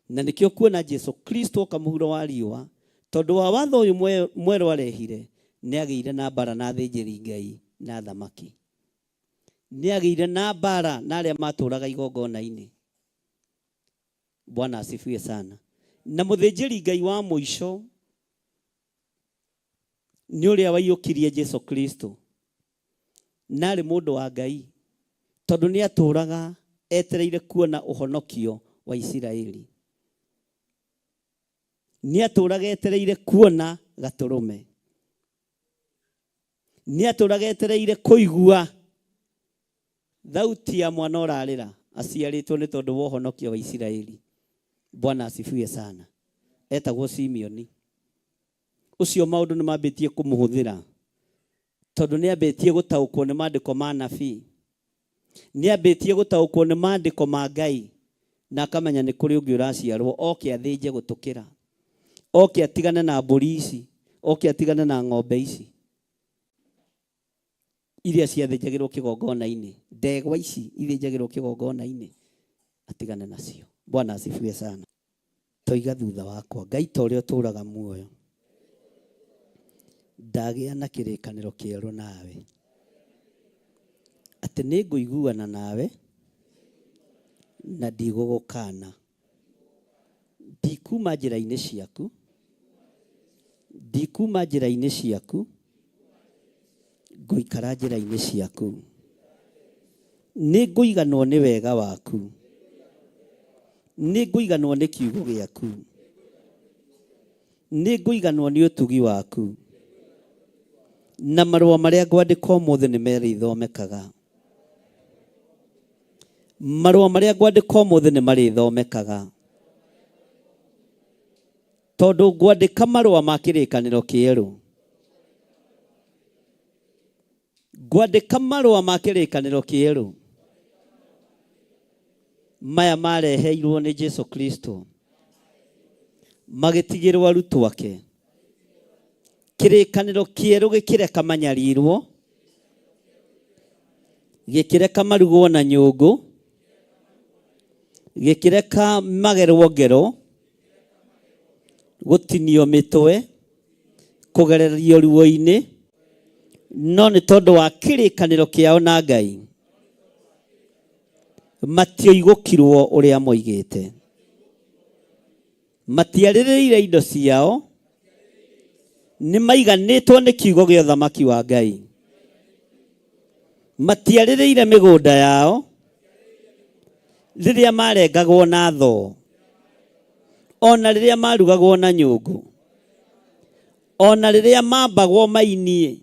na nĩkĩo kuona Jesu Kristo oka mũhuro wa riũa, tondũ wa watho ũyũ mwerũ arehire, nĩ agĩire na mbara na athĩnjĩri Ngai na athamaki, nĩ agĩire na mbara na arĩa matũraga igongona-inĩ. Bwana asifiwe sana. Na mũthĩnjĩri Ngai wa mũico nĩ ũrĩa waiyũkirie Jesu Kristo, na arĩ mũndũ wa Ngai, tondũ nĩ atũraga etereire kuona ũhonokio wa Isiraeli. Nĩ atũraga etereire kuona gatũrũme, nĩ atũraga etereire kũigua thauti ya mwana ũrarĩra aciarĩtwo nĩ tondũ wa ũhonokio wa Isiraeli. Bwana asifiwe sana. Etagwo Simeoni. Ũcio maũndũ nĩ mambĩtie kũmũhũthĩra, tondũ nĩ ambĩtie gũtaũkwo nĩ maandĩko ma nabii, nĩ ambĩtie gũtaũkwo nĩ maandĩko ma Ngai, na akamenya nĩ kũrĩ ũngĩ ũraciarwo oke athĩnje gũtũkĩra, oke atigane na mbũri ici, oke atigane na ng'ombe ici iria ciathĩnjagĩrwo kĩgongona-inĩ, ndegwa ici ithĩnjagĩrwo kĩgongona-inĩ, atigane nacio. Bwana asifiwe sana. Toiga thutha wakwa, Ngai ta ũrĩa ũtũraga muoyo, ndagĩa na kĩrĩkanĩro kĩerũ nawe, atĩ nĩ ngũiguana nawe na ndigũgũkana, ndikuma njĩra-inĩ ciaku, ndikuma njĩra-inĩ ciaku, ngũikara njĩra-inĩ ciaku, nĩ ngũiganwo nĩ wega waku, nĩ ngũiganwo nĩ kiugo gĩaku, nĩ ngũiganwo nĩ ũtugi waku, na marũa marĩa ngwandĩka ũmũthĩ nĩ merĩthomekaga. Marũa marĩa ngwandĩka ũmũthĩ nĩ marĩthomekaga, tondũ ngwandĩka marũa ma kĩrĩkanĩro kĩerũ, ngwandĩka marũa ma kĩrĩkanĩro kĩerũ maya mareheirwo nĩ Jesu Kristo, magĩtigĩrwo arutwo ake. Kĩrĩkanĩro kĩerũ gĩkĩreka manyarirwo, gĩkĩreka marugwo na nyũngũ, gĩkĩreka magerwo ngero, gũtinio mĩtwe, kũgererio ruo-inĩ, no nĩ tondũ wa kĩrĩkanĩro kĩao na Ngai matioigũkirwo ũrĩa moigĩte, matiarĩrĩire indo ciao, nĩ maiganĩtwo nĩ kiugo gĩa ũthamaki wa Ngai, matiarĩrĩire mĩgũnda yao rĩrĩa marengagwo na thoo, ona rĩrĩa marugagwo na nyũngũ, ona rĩrĩa mambagwo mainie,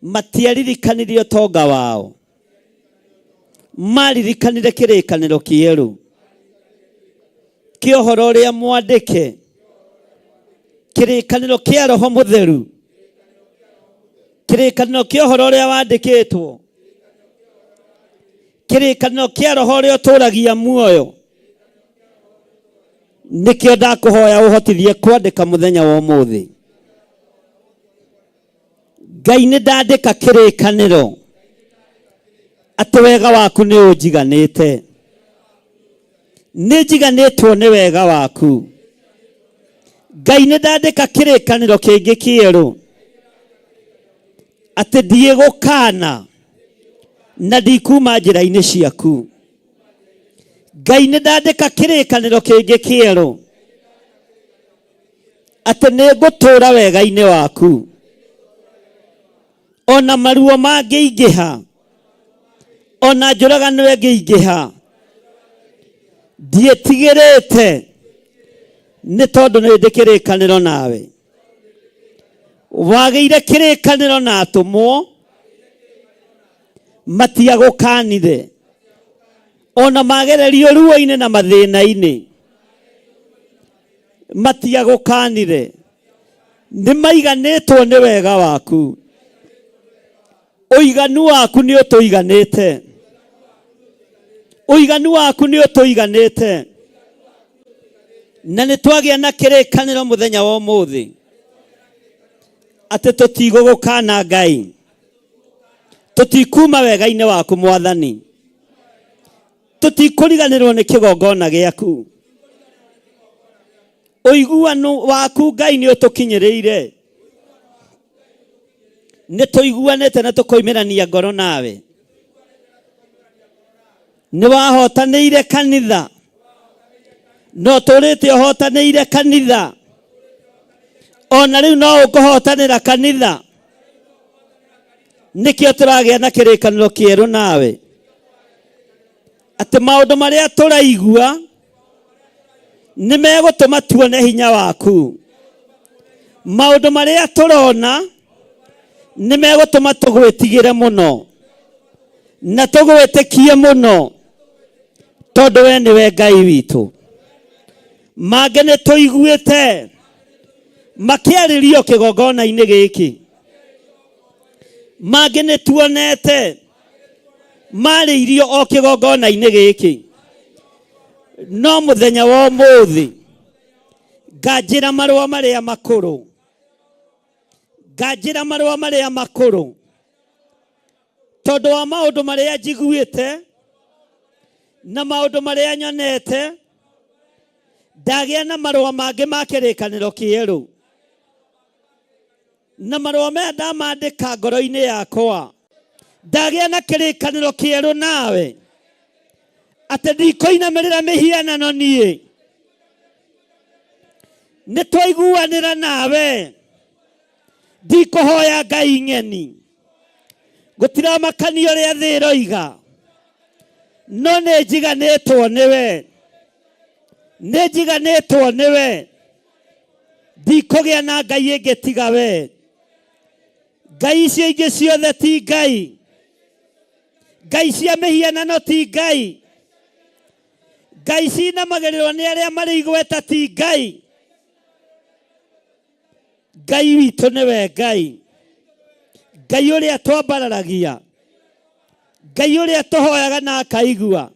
matiaririkanirie ũtonga wao, maririkanire kĩrĩkanĩro kĩerũ kĩa ũhoro ũrĩa mwandĩke, kĩrĩkanĩro kĩa Roho Mũtheru, kĩrĩkanĩro kĩa ũhoro ũrĩa wandĩkĩtwo, kĩrĩkanĩro kĩa Roho ũrĩa ũtũragia muoyo. Nĩkĩo ndakũhoya ũhotithie kwandĩka mũthenya wa ũmũthĩ. Ngai nĩ ndandĩka kĩrĩkanĩro atĩ wega waku nĩ ũnjiganĩte, nĩ njiganĩtwo nĩ wega waku. Ngai nĩ ndandĩka kĩrĩkanĩro kĩngĩ kĩerũ atĩ ndiĩgũkana na ndikuma njĩra-inĩ ciaku. Ngai nĩ ndandĩka kĩrĩkanĩro kĩngĩ kĩerũ atĩ nĩ ngũtũra wega-inĩ waku, ona maruo mangĩingĩha, ona njũragano ĩngĩingĩha, ndiĩtigĩrĩte nĩ tondũ nĩ ndĩ kĩrĩkanĩro nawe. Wagĩire kĩrĩkanĩro na atũmwo matiagũkanire, ona magererio ruo-inĩ na mathĩna-inĩ matiagũkanire. Nĩ maiganĩtwo nĩ wega waku. Ũiganu waku nĩ ũtũiganĩte. Ũiganu waku nĩ ũtũiganĩte. Na nĩ twagĩa na kĩrĩkanĩro mũthenya wa ũmũthĩ atĩ tũtigũgũkana Ngai, tũtikuma wega-inĩ waku Mwathani, tũtikũriganĩrwo nĩ kĩgongona gĩaku. Ũiguano waku Ngai nĩ ũtũkinyĩrĩire, nĩ tũiguanĩte na tũkoimĩrania ngoro nawe. Nĩ wahotanĩire kanitha, no tũrĩte ũhotanĩire kanitha, ona rĩu no ũkũhotanĩra kanitha. Nĩkĩo tũragĩa na kĩrĩkanĩro kĩerũ nawe, atĩ maũndũ marĩa tũraigua nĩ megũtũma tuone hinya waku. Maũndũ marĩa tũrona nĩ megũtũma tũgwĩtigĩre mũno na tũgwĩtĩkie mũno, tondũ we nĩwe Ngai witũ. Mangĩ nĩ tũiguĩte makĩarĩrio kĩgongona-inĩ gĩkĩ, mangĩ nĩ tuonete marĩirio o kĩgongona-inĩ gĩkĩ, no mũthenya wa ũmũthĩ nganjĩra marũa marĩa makũrũ, nganjĩra marũa marĩa makũrũ, tondũ wa maũndũ marĩa njiguĩte na maũndũ marĩa nyonete, ndagĩa na marũa mangĩ ma kĩrĩkanĩro kĩerũ, na marũa maya ndamandĩka ngoro-inĩ yakwa. Ndagĩa na kĩrĩkanĩro kĩerũ nawe, atĩ ndikũinamĩrĩra mĩhianano niĩ. Nĩ twaiguanĩra nawe, ndikũhoya ngai ng'eni, gũtiramakania ũrĩa thĩ ĩroiga, no nĩ njiganĩtwo nĩwe, nĩ njiganĩtwo nĩwe, ndikũgĩa na ngai ĩngĩ tiga we. Ngai icio ingĩ ciothe ti ngai, ngai cia mĩhianano ti ngai, ngai cinamagĩrĩrwo nĩ arĩa marĩ igweta ti ngai. Ngai witũ nĩwe Ngai, Ngai ũrĩa twambararagia, Ngai ũrĩa tũhoyaga na akaigua,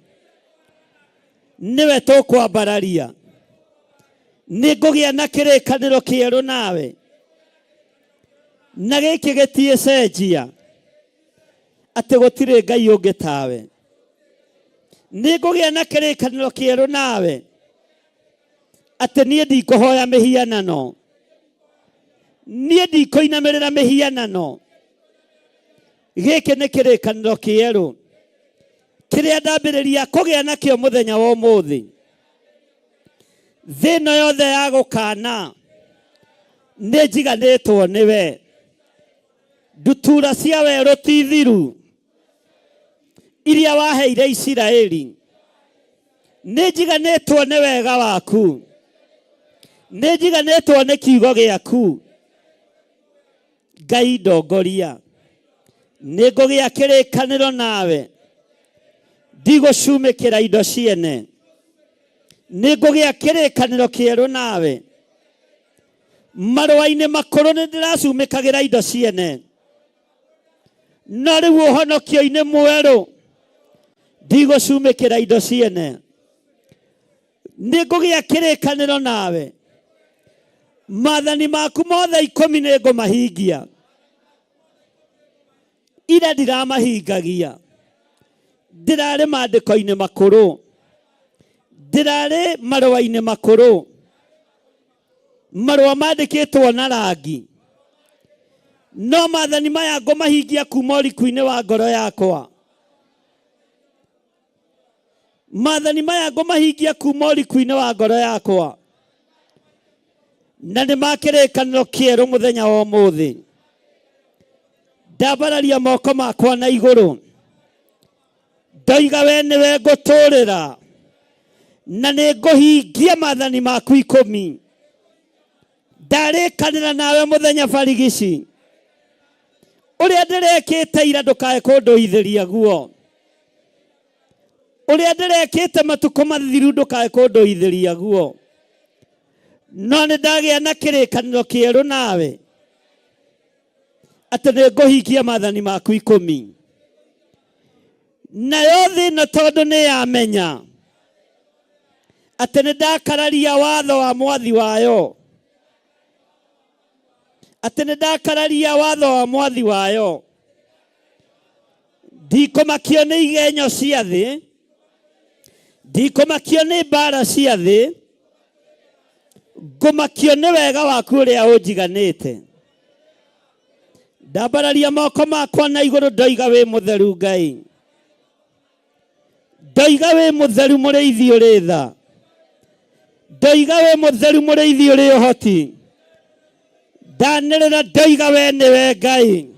nĩwe tũkwambararia. Nĩ ngũgĩa na kĩrĩkanĩro kĩerũ nawe, na gĩkĩ gĩtiĩcenjia, atĩ gũtirĩ Ngai ũngĩ tawe. Nĩ ngũgĩa na kĩrĩkanĩro kĩerũ nawe, atĩ niĩ ndikũhoya mĩhianano, niĩ ndikũinamĩrĩra mĩhianano. Gĩkĩ nĩ kĩrĩkanĩro kĩerũ kĩrĩa ndambĩrĩria kũgĩa nakĩo mũthenya wa ũmũthĩ. Thĩ ĩno yothe ya gũkana nĩ njiganĩtwo nĩwe, ndutura cia werũ ti thiru iria waheire Isiraeli. Nĩ njiganĩtwo nĩ wega waku, nĩ njiganĩtwo nĩ kiugo gĩaku. Ngai ndongoria, nĩ ngũgĩa kĩrĩkanĩro nawe, ndigũcumĩkĩra indo ciene. Nĩ ngũgĩa kĩrĩkanĩro kĩerũ nawe. Marũa-inĩ makũrũ nĩ ndĩracumĩkagĩra indo ciene, no rĩu ũhonokio-inĩ mwerũ ndigũcumĩkĩra indo ciene. Nĩ ngũgĩa kĩrĩkanĩro nawe, maathani maku mothe 10 nĩ ngũmahingia. Ira ndiramahingagia, ndĩrarĩ maandĩko-inĩ makũrũ, ndĩrarĩ marũa-inĩ makũrũ, marũa mandĩkĩtwo na rangi, no maathani maya ngũmahingia kuma ũriku-inĩ wa ngoro yakwa. Maathani maya ngũmahingia kuma ũriku-inĩ wa ngoro yakwa, na nĩ ma kĩrĩkanĩro kĩerũ mũthenya wa ũmũthĩ. Ndambararia moko makwa na igũrũ, ndoiga we nĩwe ngũtũũrĩra, na nĩ ngũhingia maathani maku 10. Ndarĩkanĩra nawe mũthenya barigici, ũrĩa ndĩrekĩte ira ndũkae kũndũithĩria guo, ũrĩa ndĩrekĩte matukũ mathiru ndũkae kũndũithĩria guo. No nĩ ndagĩa na kĩrĩkanĩro kĩerũ nawe atĩ nĩ ngũhingia maathani maku 10. Nayo thĩ ĩno tondũ nĩ yamenya atĩ nĩ ndakararia watho wa mwathi wayo, atĩ nĩ ndakararia watho wa mwathi wayo, ndikũmakio nĩ igenyo cia thĩ, ndikũmakio nĩ mbara cia thĩ, ngũmakio nĩ wega waku ũrĩa ũnjiganĩte. Ndambararia moko makwa na igũrũ ndoiga wĩ mũtheru Ngai, ndoiga wĩ mũtheru mũrĩithi ũrĩ tha, ndoiga wĩ mũtheru mũrĩithi ũrĩ ũhoti, ndanĩrĩra ndoiga we nĩwe Ngai,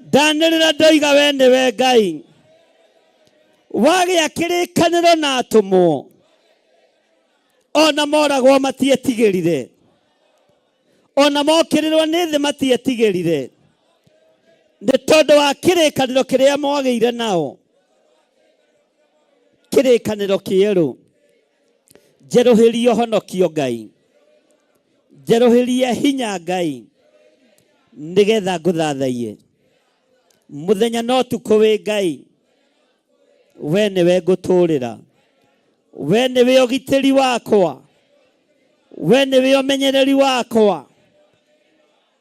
ndanĩrĩra ndoiga we nĩwe Ngai. Wagĩa kĩrĩkanĩro na atũmwo ona moragwo matietigĩrire, ona mokĩrĩrwo nĩ thĩ matietigĩrire, nĩ tondũ wa kĩrĩkanĩro kĩrĩa mwagĩire nao, kĩrĩkanĩro kĩerũ. Njerũhĩrie ũhonokio Ngai, njerũhĩrie hinya Ngai, nĩgetha ngũthathaiye mũthenya na ũtukũ wĩ Ngai. We nĩwe ngũtũũrĩra, we nĩwe ũgitĩri wakwa, we nĩwe ũmenyereri wakwa,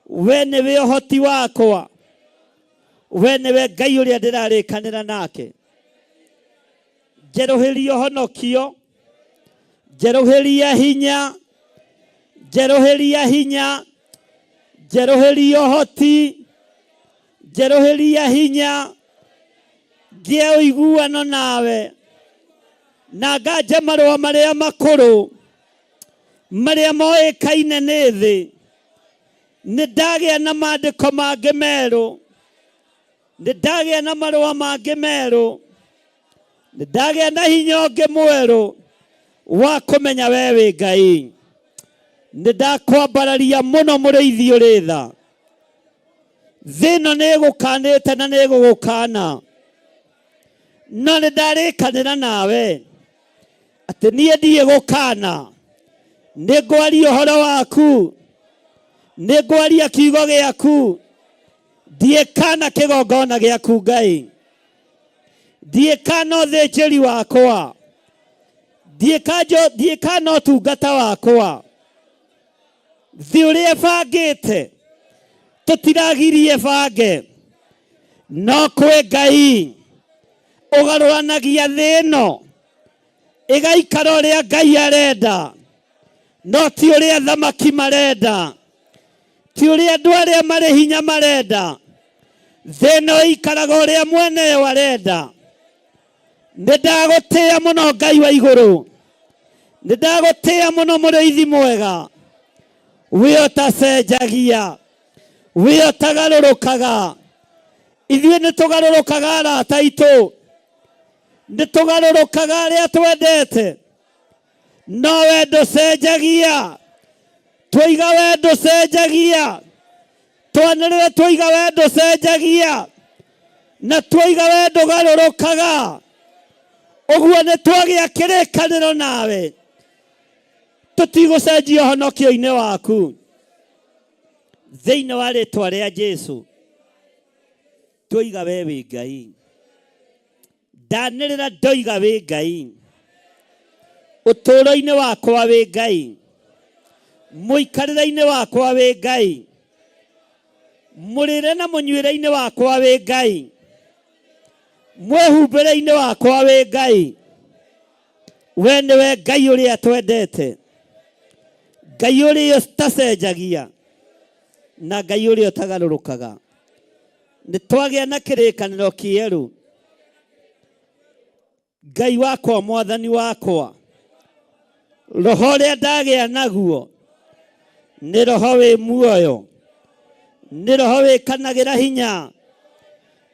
we nĩwe ũhoti wakwa, we nĩwe Ngai ũrĩa ndĩrarĩkanĩra nake. Njerũhĩrie ũhonokio, njerũhĩrie hinya, njerũhĩrie hinya, njerũhĩrie ũhoti, njerũhĩrie hinya, ngĩe ũiguano nawe, na nganje marũa marĩa makũrũ marĩa moĩkaine nĩ thĩ. Nĩ ndagĩa na maandĩko mangĩ merũ, nĩ ndagĩa na marũa mangĩ merũ, nĩ ndagĩa na hinya ũngĩ mwerũ wa kũmenya we wĩ Ngai. Nĩ ndakwambararia mũno mũrĩithi ũrĩ tha. Thĩ ĩno nĩ ĩgũkanĩte na nĩ ĩgũgũkana, no nĩ ndarĩkanĩra nawe atĩ niĩ ndiĩ gũkana, nĩ ngwaria ũhoro waku, nĩ ngwaria kiugo gĩaku, ndiĩkana kĩgongona gĩaku Ngai, ndiĩkana ũthĩnjĩri wakwa, ndiĩkana ũtungata wakwa. Thĩ ũrĩa ĩbangĩte tũtiragirie bange, no kwĩ Ngai ũgarũranagia thĩ ĩno ĩgaikara ũrĩa Ngai arenda, no ti ũrĩa thamaki marenda, ti ũrĩa andũ arĩa marĩ hinya marenda. Thĩ ĩno ĩikaraga ũrĩa mweneyo arenda. Nĩ ndagũtĩĩa mũno Ngai wa igũrũ, nĩ ndagũtĩĩa mũno mũrĩithi mwega, wĩ ũtacenjagia, wĩ ũtagarũrũkaga. Ithuĩ nĩ tũgarũrũkaga arata aitũ, nĩ tũgarũrũkaga arĩa twendete, no we ndũcenjagia. Twaiga we ndũcenjagia, twanĩrĩre twaiga we ndũcenjagia, na twaiga we ndũgarũrũkaga. Ũguo nĩ twagĩa kĩrĩkanĩro nawe, tũtigũcenjia ũhonokio-inĩ waku. Thĩinĩ wa rĩtwa rĩa Jesu twaiga we wĩ Ngai. Ndanĩrĩra ndoiga wĩ Ngai, ũtũũro-inĩ wakwa wĩ Ngai, mũikarĩre-inĩ wakwa wĩ Ngai, mũrĩre na mũnyuĩre-inĩ wakwa wĩ Ngai, mwĩhumbĩre-inĩ wakwa wĩ Ngai. We nĩwe Ngai ũrĩa twendete, Ngai ũrĩa ũtacenjagia na Ngai ũrĩa ũtagarũrũkaga. Nĩ twagĩa na kĩrĩkanĩro kĩerũ. Ngai wakwa, mwathani wakwa, roho ũrĩa ndagĩa naguo nĩ roho wĩ muoyo, nĩ roho wĩkanagĩra hinya,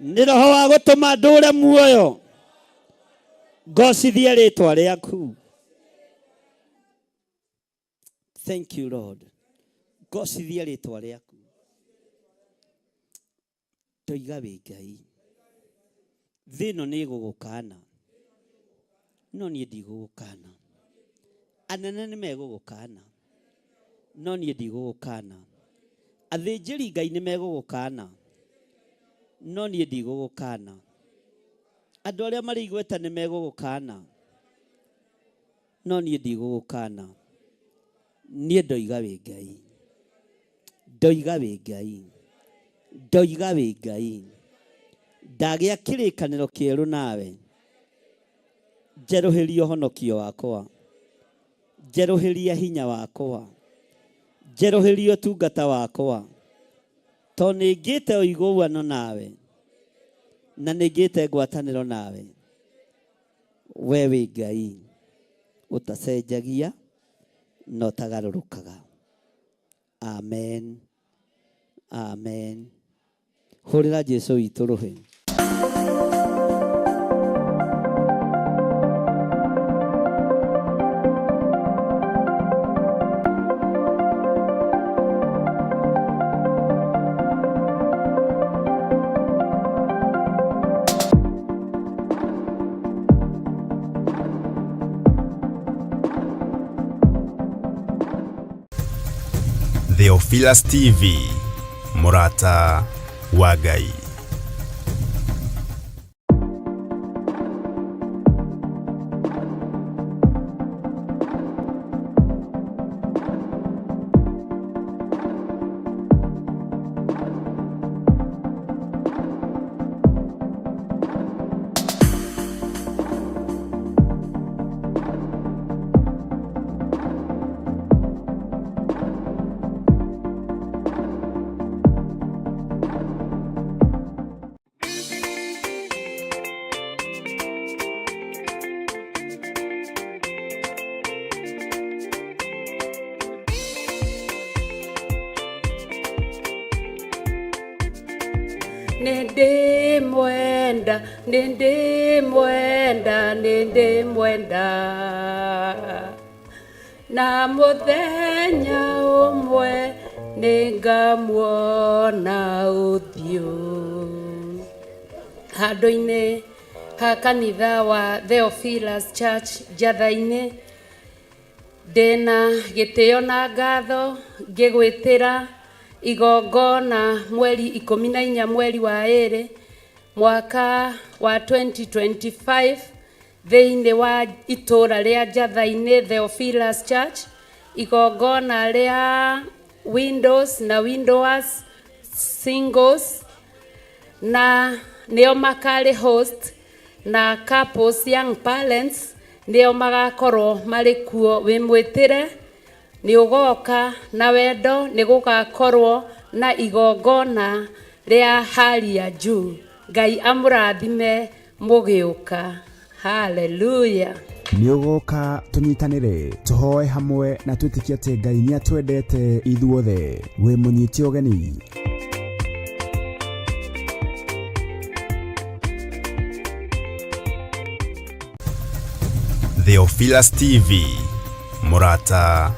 nĩ roho wa gũtũma ndũre muoyo, ngocithie rĩtwa rĩaku. Thank you Lord. Ngocithie rĩtwa rĩaku. Toiga wĩ Ngai. Thĩ ĩno nĩ ĩgũgũkana, no niĩ ndigũgũkana. Anene nĩ megũgũkana, No niĩ ndigũgũkana. Athĩnjĩri Ngai nĩ megũgũkana, no niĩ ndigũgũkana. Andũ arĩa marĩ igweta nĩ megũgũkana, no niĩ ndigũgũkana. Niĩ ndoiga wĩ Ngai, ndoiga wĩ Ngai, ndoiga wĩ Ngai. Ndagĩa kĩrĩkanĩro kĩerũ nawe, njerũhĩria ũhonokio wakwa, njerũhĩria hinya wakwa, njerũhĩria ũtungata wakwa, tondũ nĩ ngĩte ũiguano nawe na nĩ ngĩte ngwatanĩro nawe. We wĩ Ngai ũtacenjagia na ũtagarũrũkaga. Amen, amen. Hũrĩra Jesu witũ rũhĩ. Theophilus TV, Mũrata wa Ngai. Nĩndĩmwenda, nĩndĩmwenda, nĩndĩmwenda, na mũthenya ũmwe nĩngamuona ũthiũ. Handũ-inĩ ha kanitha wa Theophilus Church Njatha-inĩ, ndĩna gĩtĩo na ngatho ngĩgwĩtĩra igongona mweri 14 mweri wa 2 mwaka wa 2025 thĩinĩ wa itũra rĩa Njatha-inĩ Theophilus Church, igongona rĩa windows na widowers, singles na nĩo makarĩ host, na couples, young parents nĩo magakorwo marĩ kuo. Wĩ mwĩtĩre, nĩ ũgoka na wendo, nĩ gũgakorwo na igongona rĩa hali ya juu. Ngai amũrathime mũgĩũka. Haleluya. Nĩ ũgoka tũnyitanĩre, tũhoe hamwe na twĩtĩkie atĩ Ngai nĩ atwendete ithuothe. Wĩ mũnyite ũgeni. Theophilus TV, Mũrata.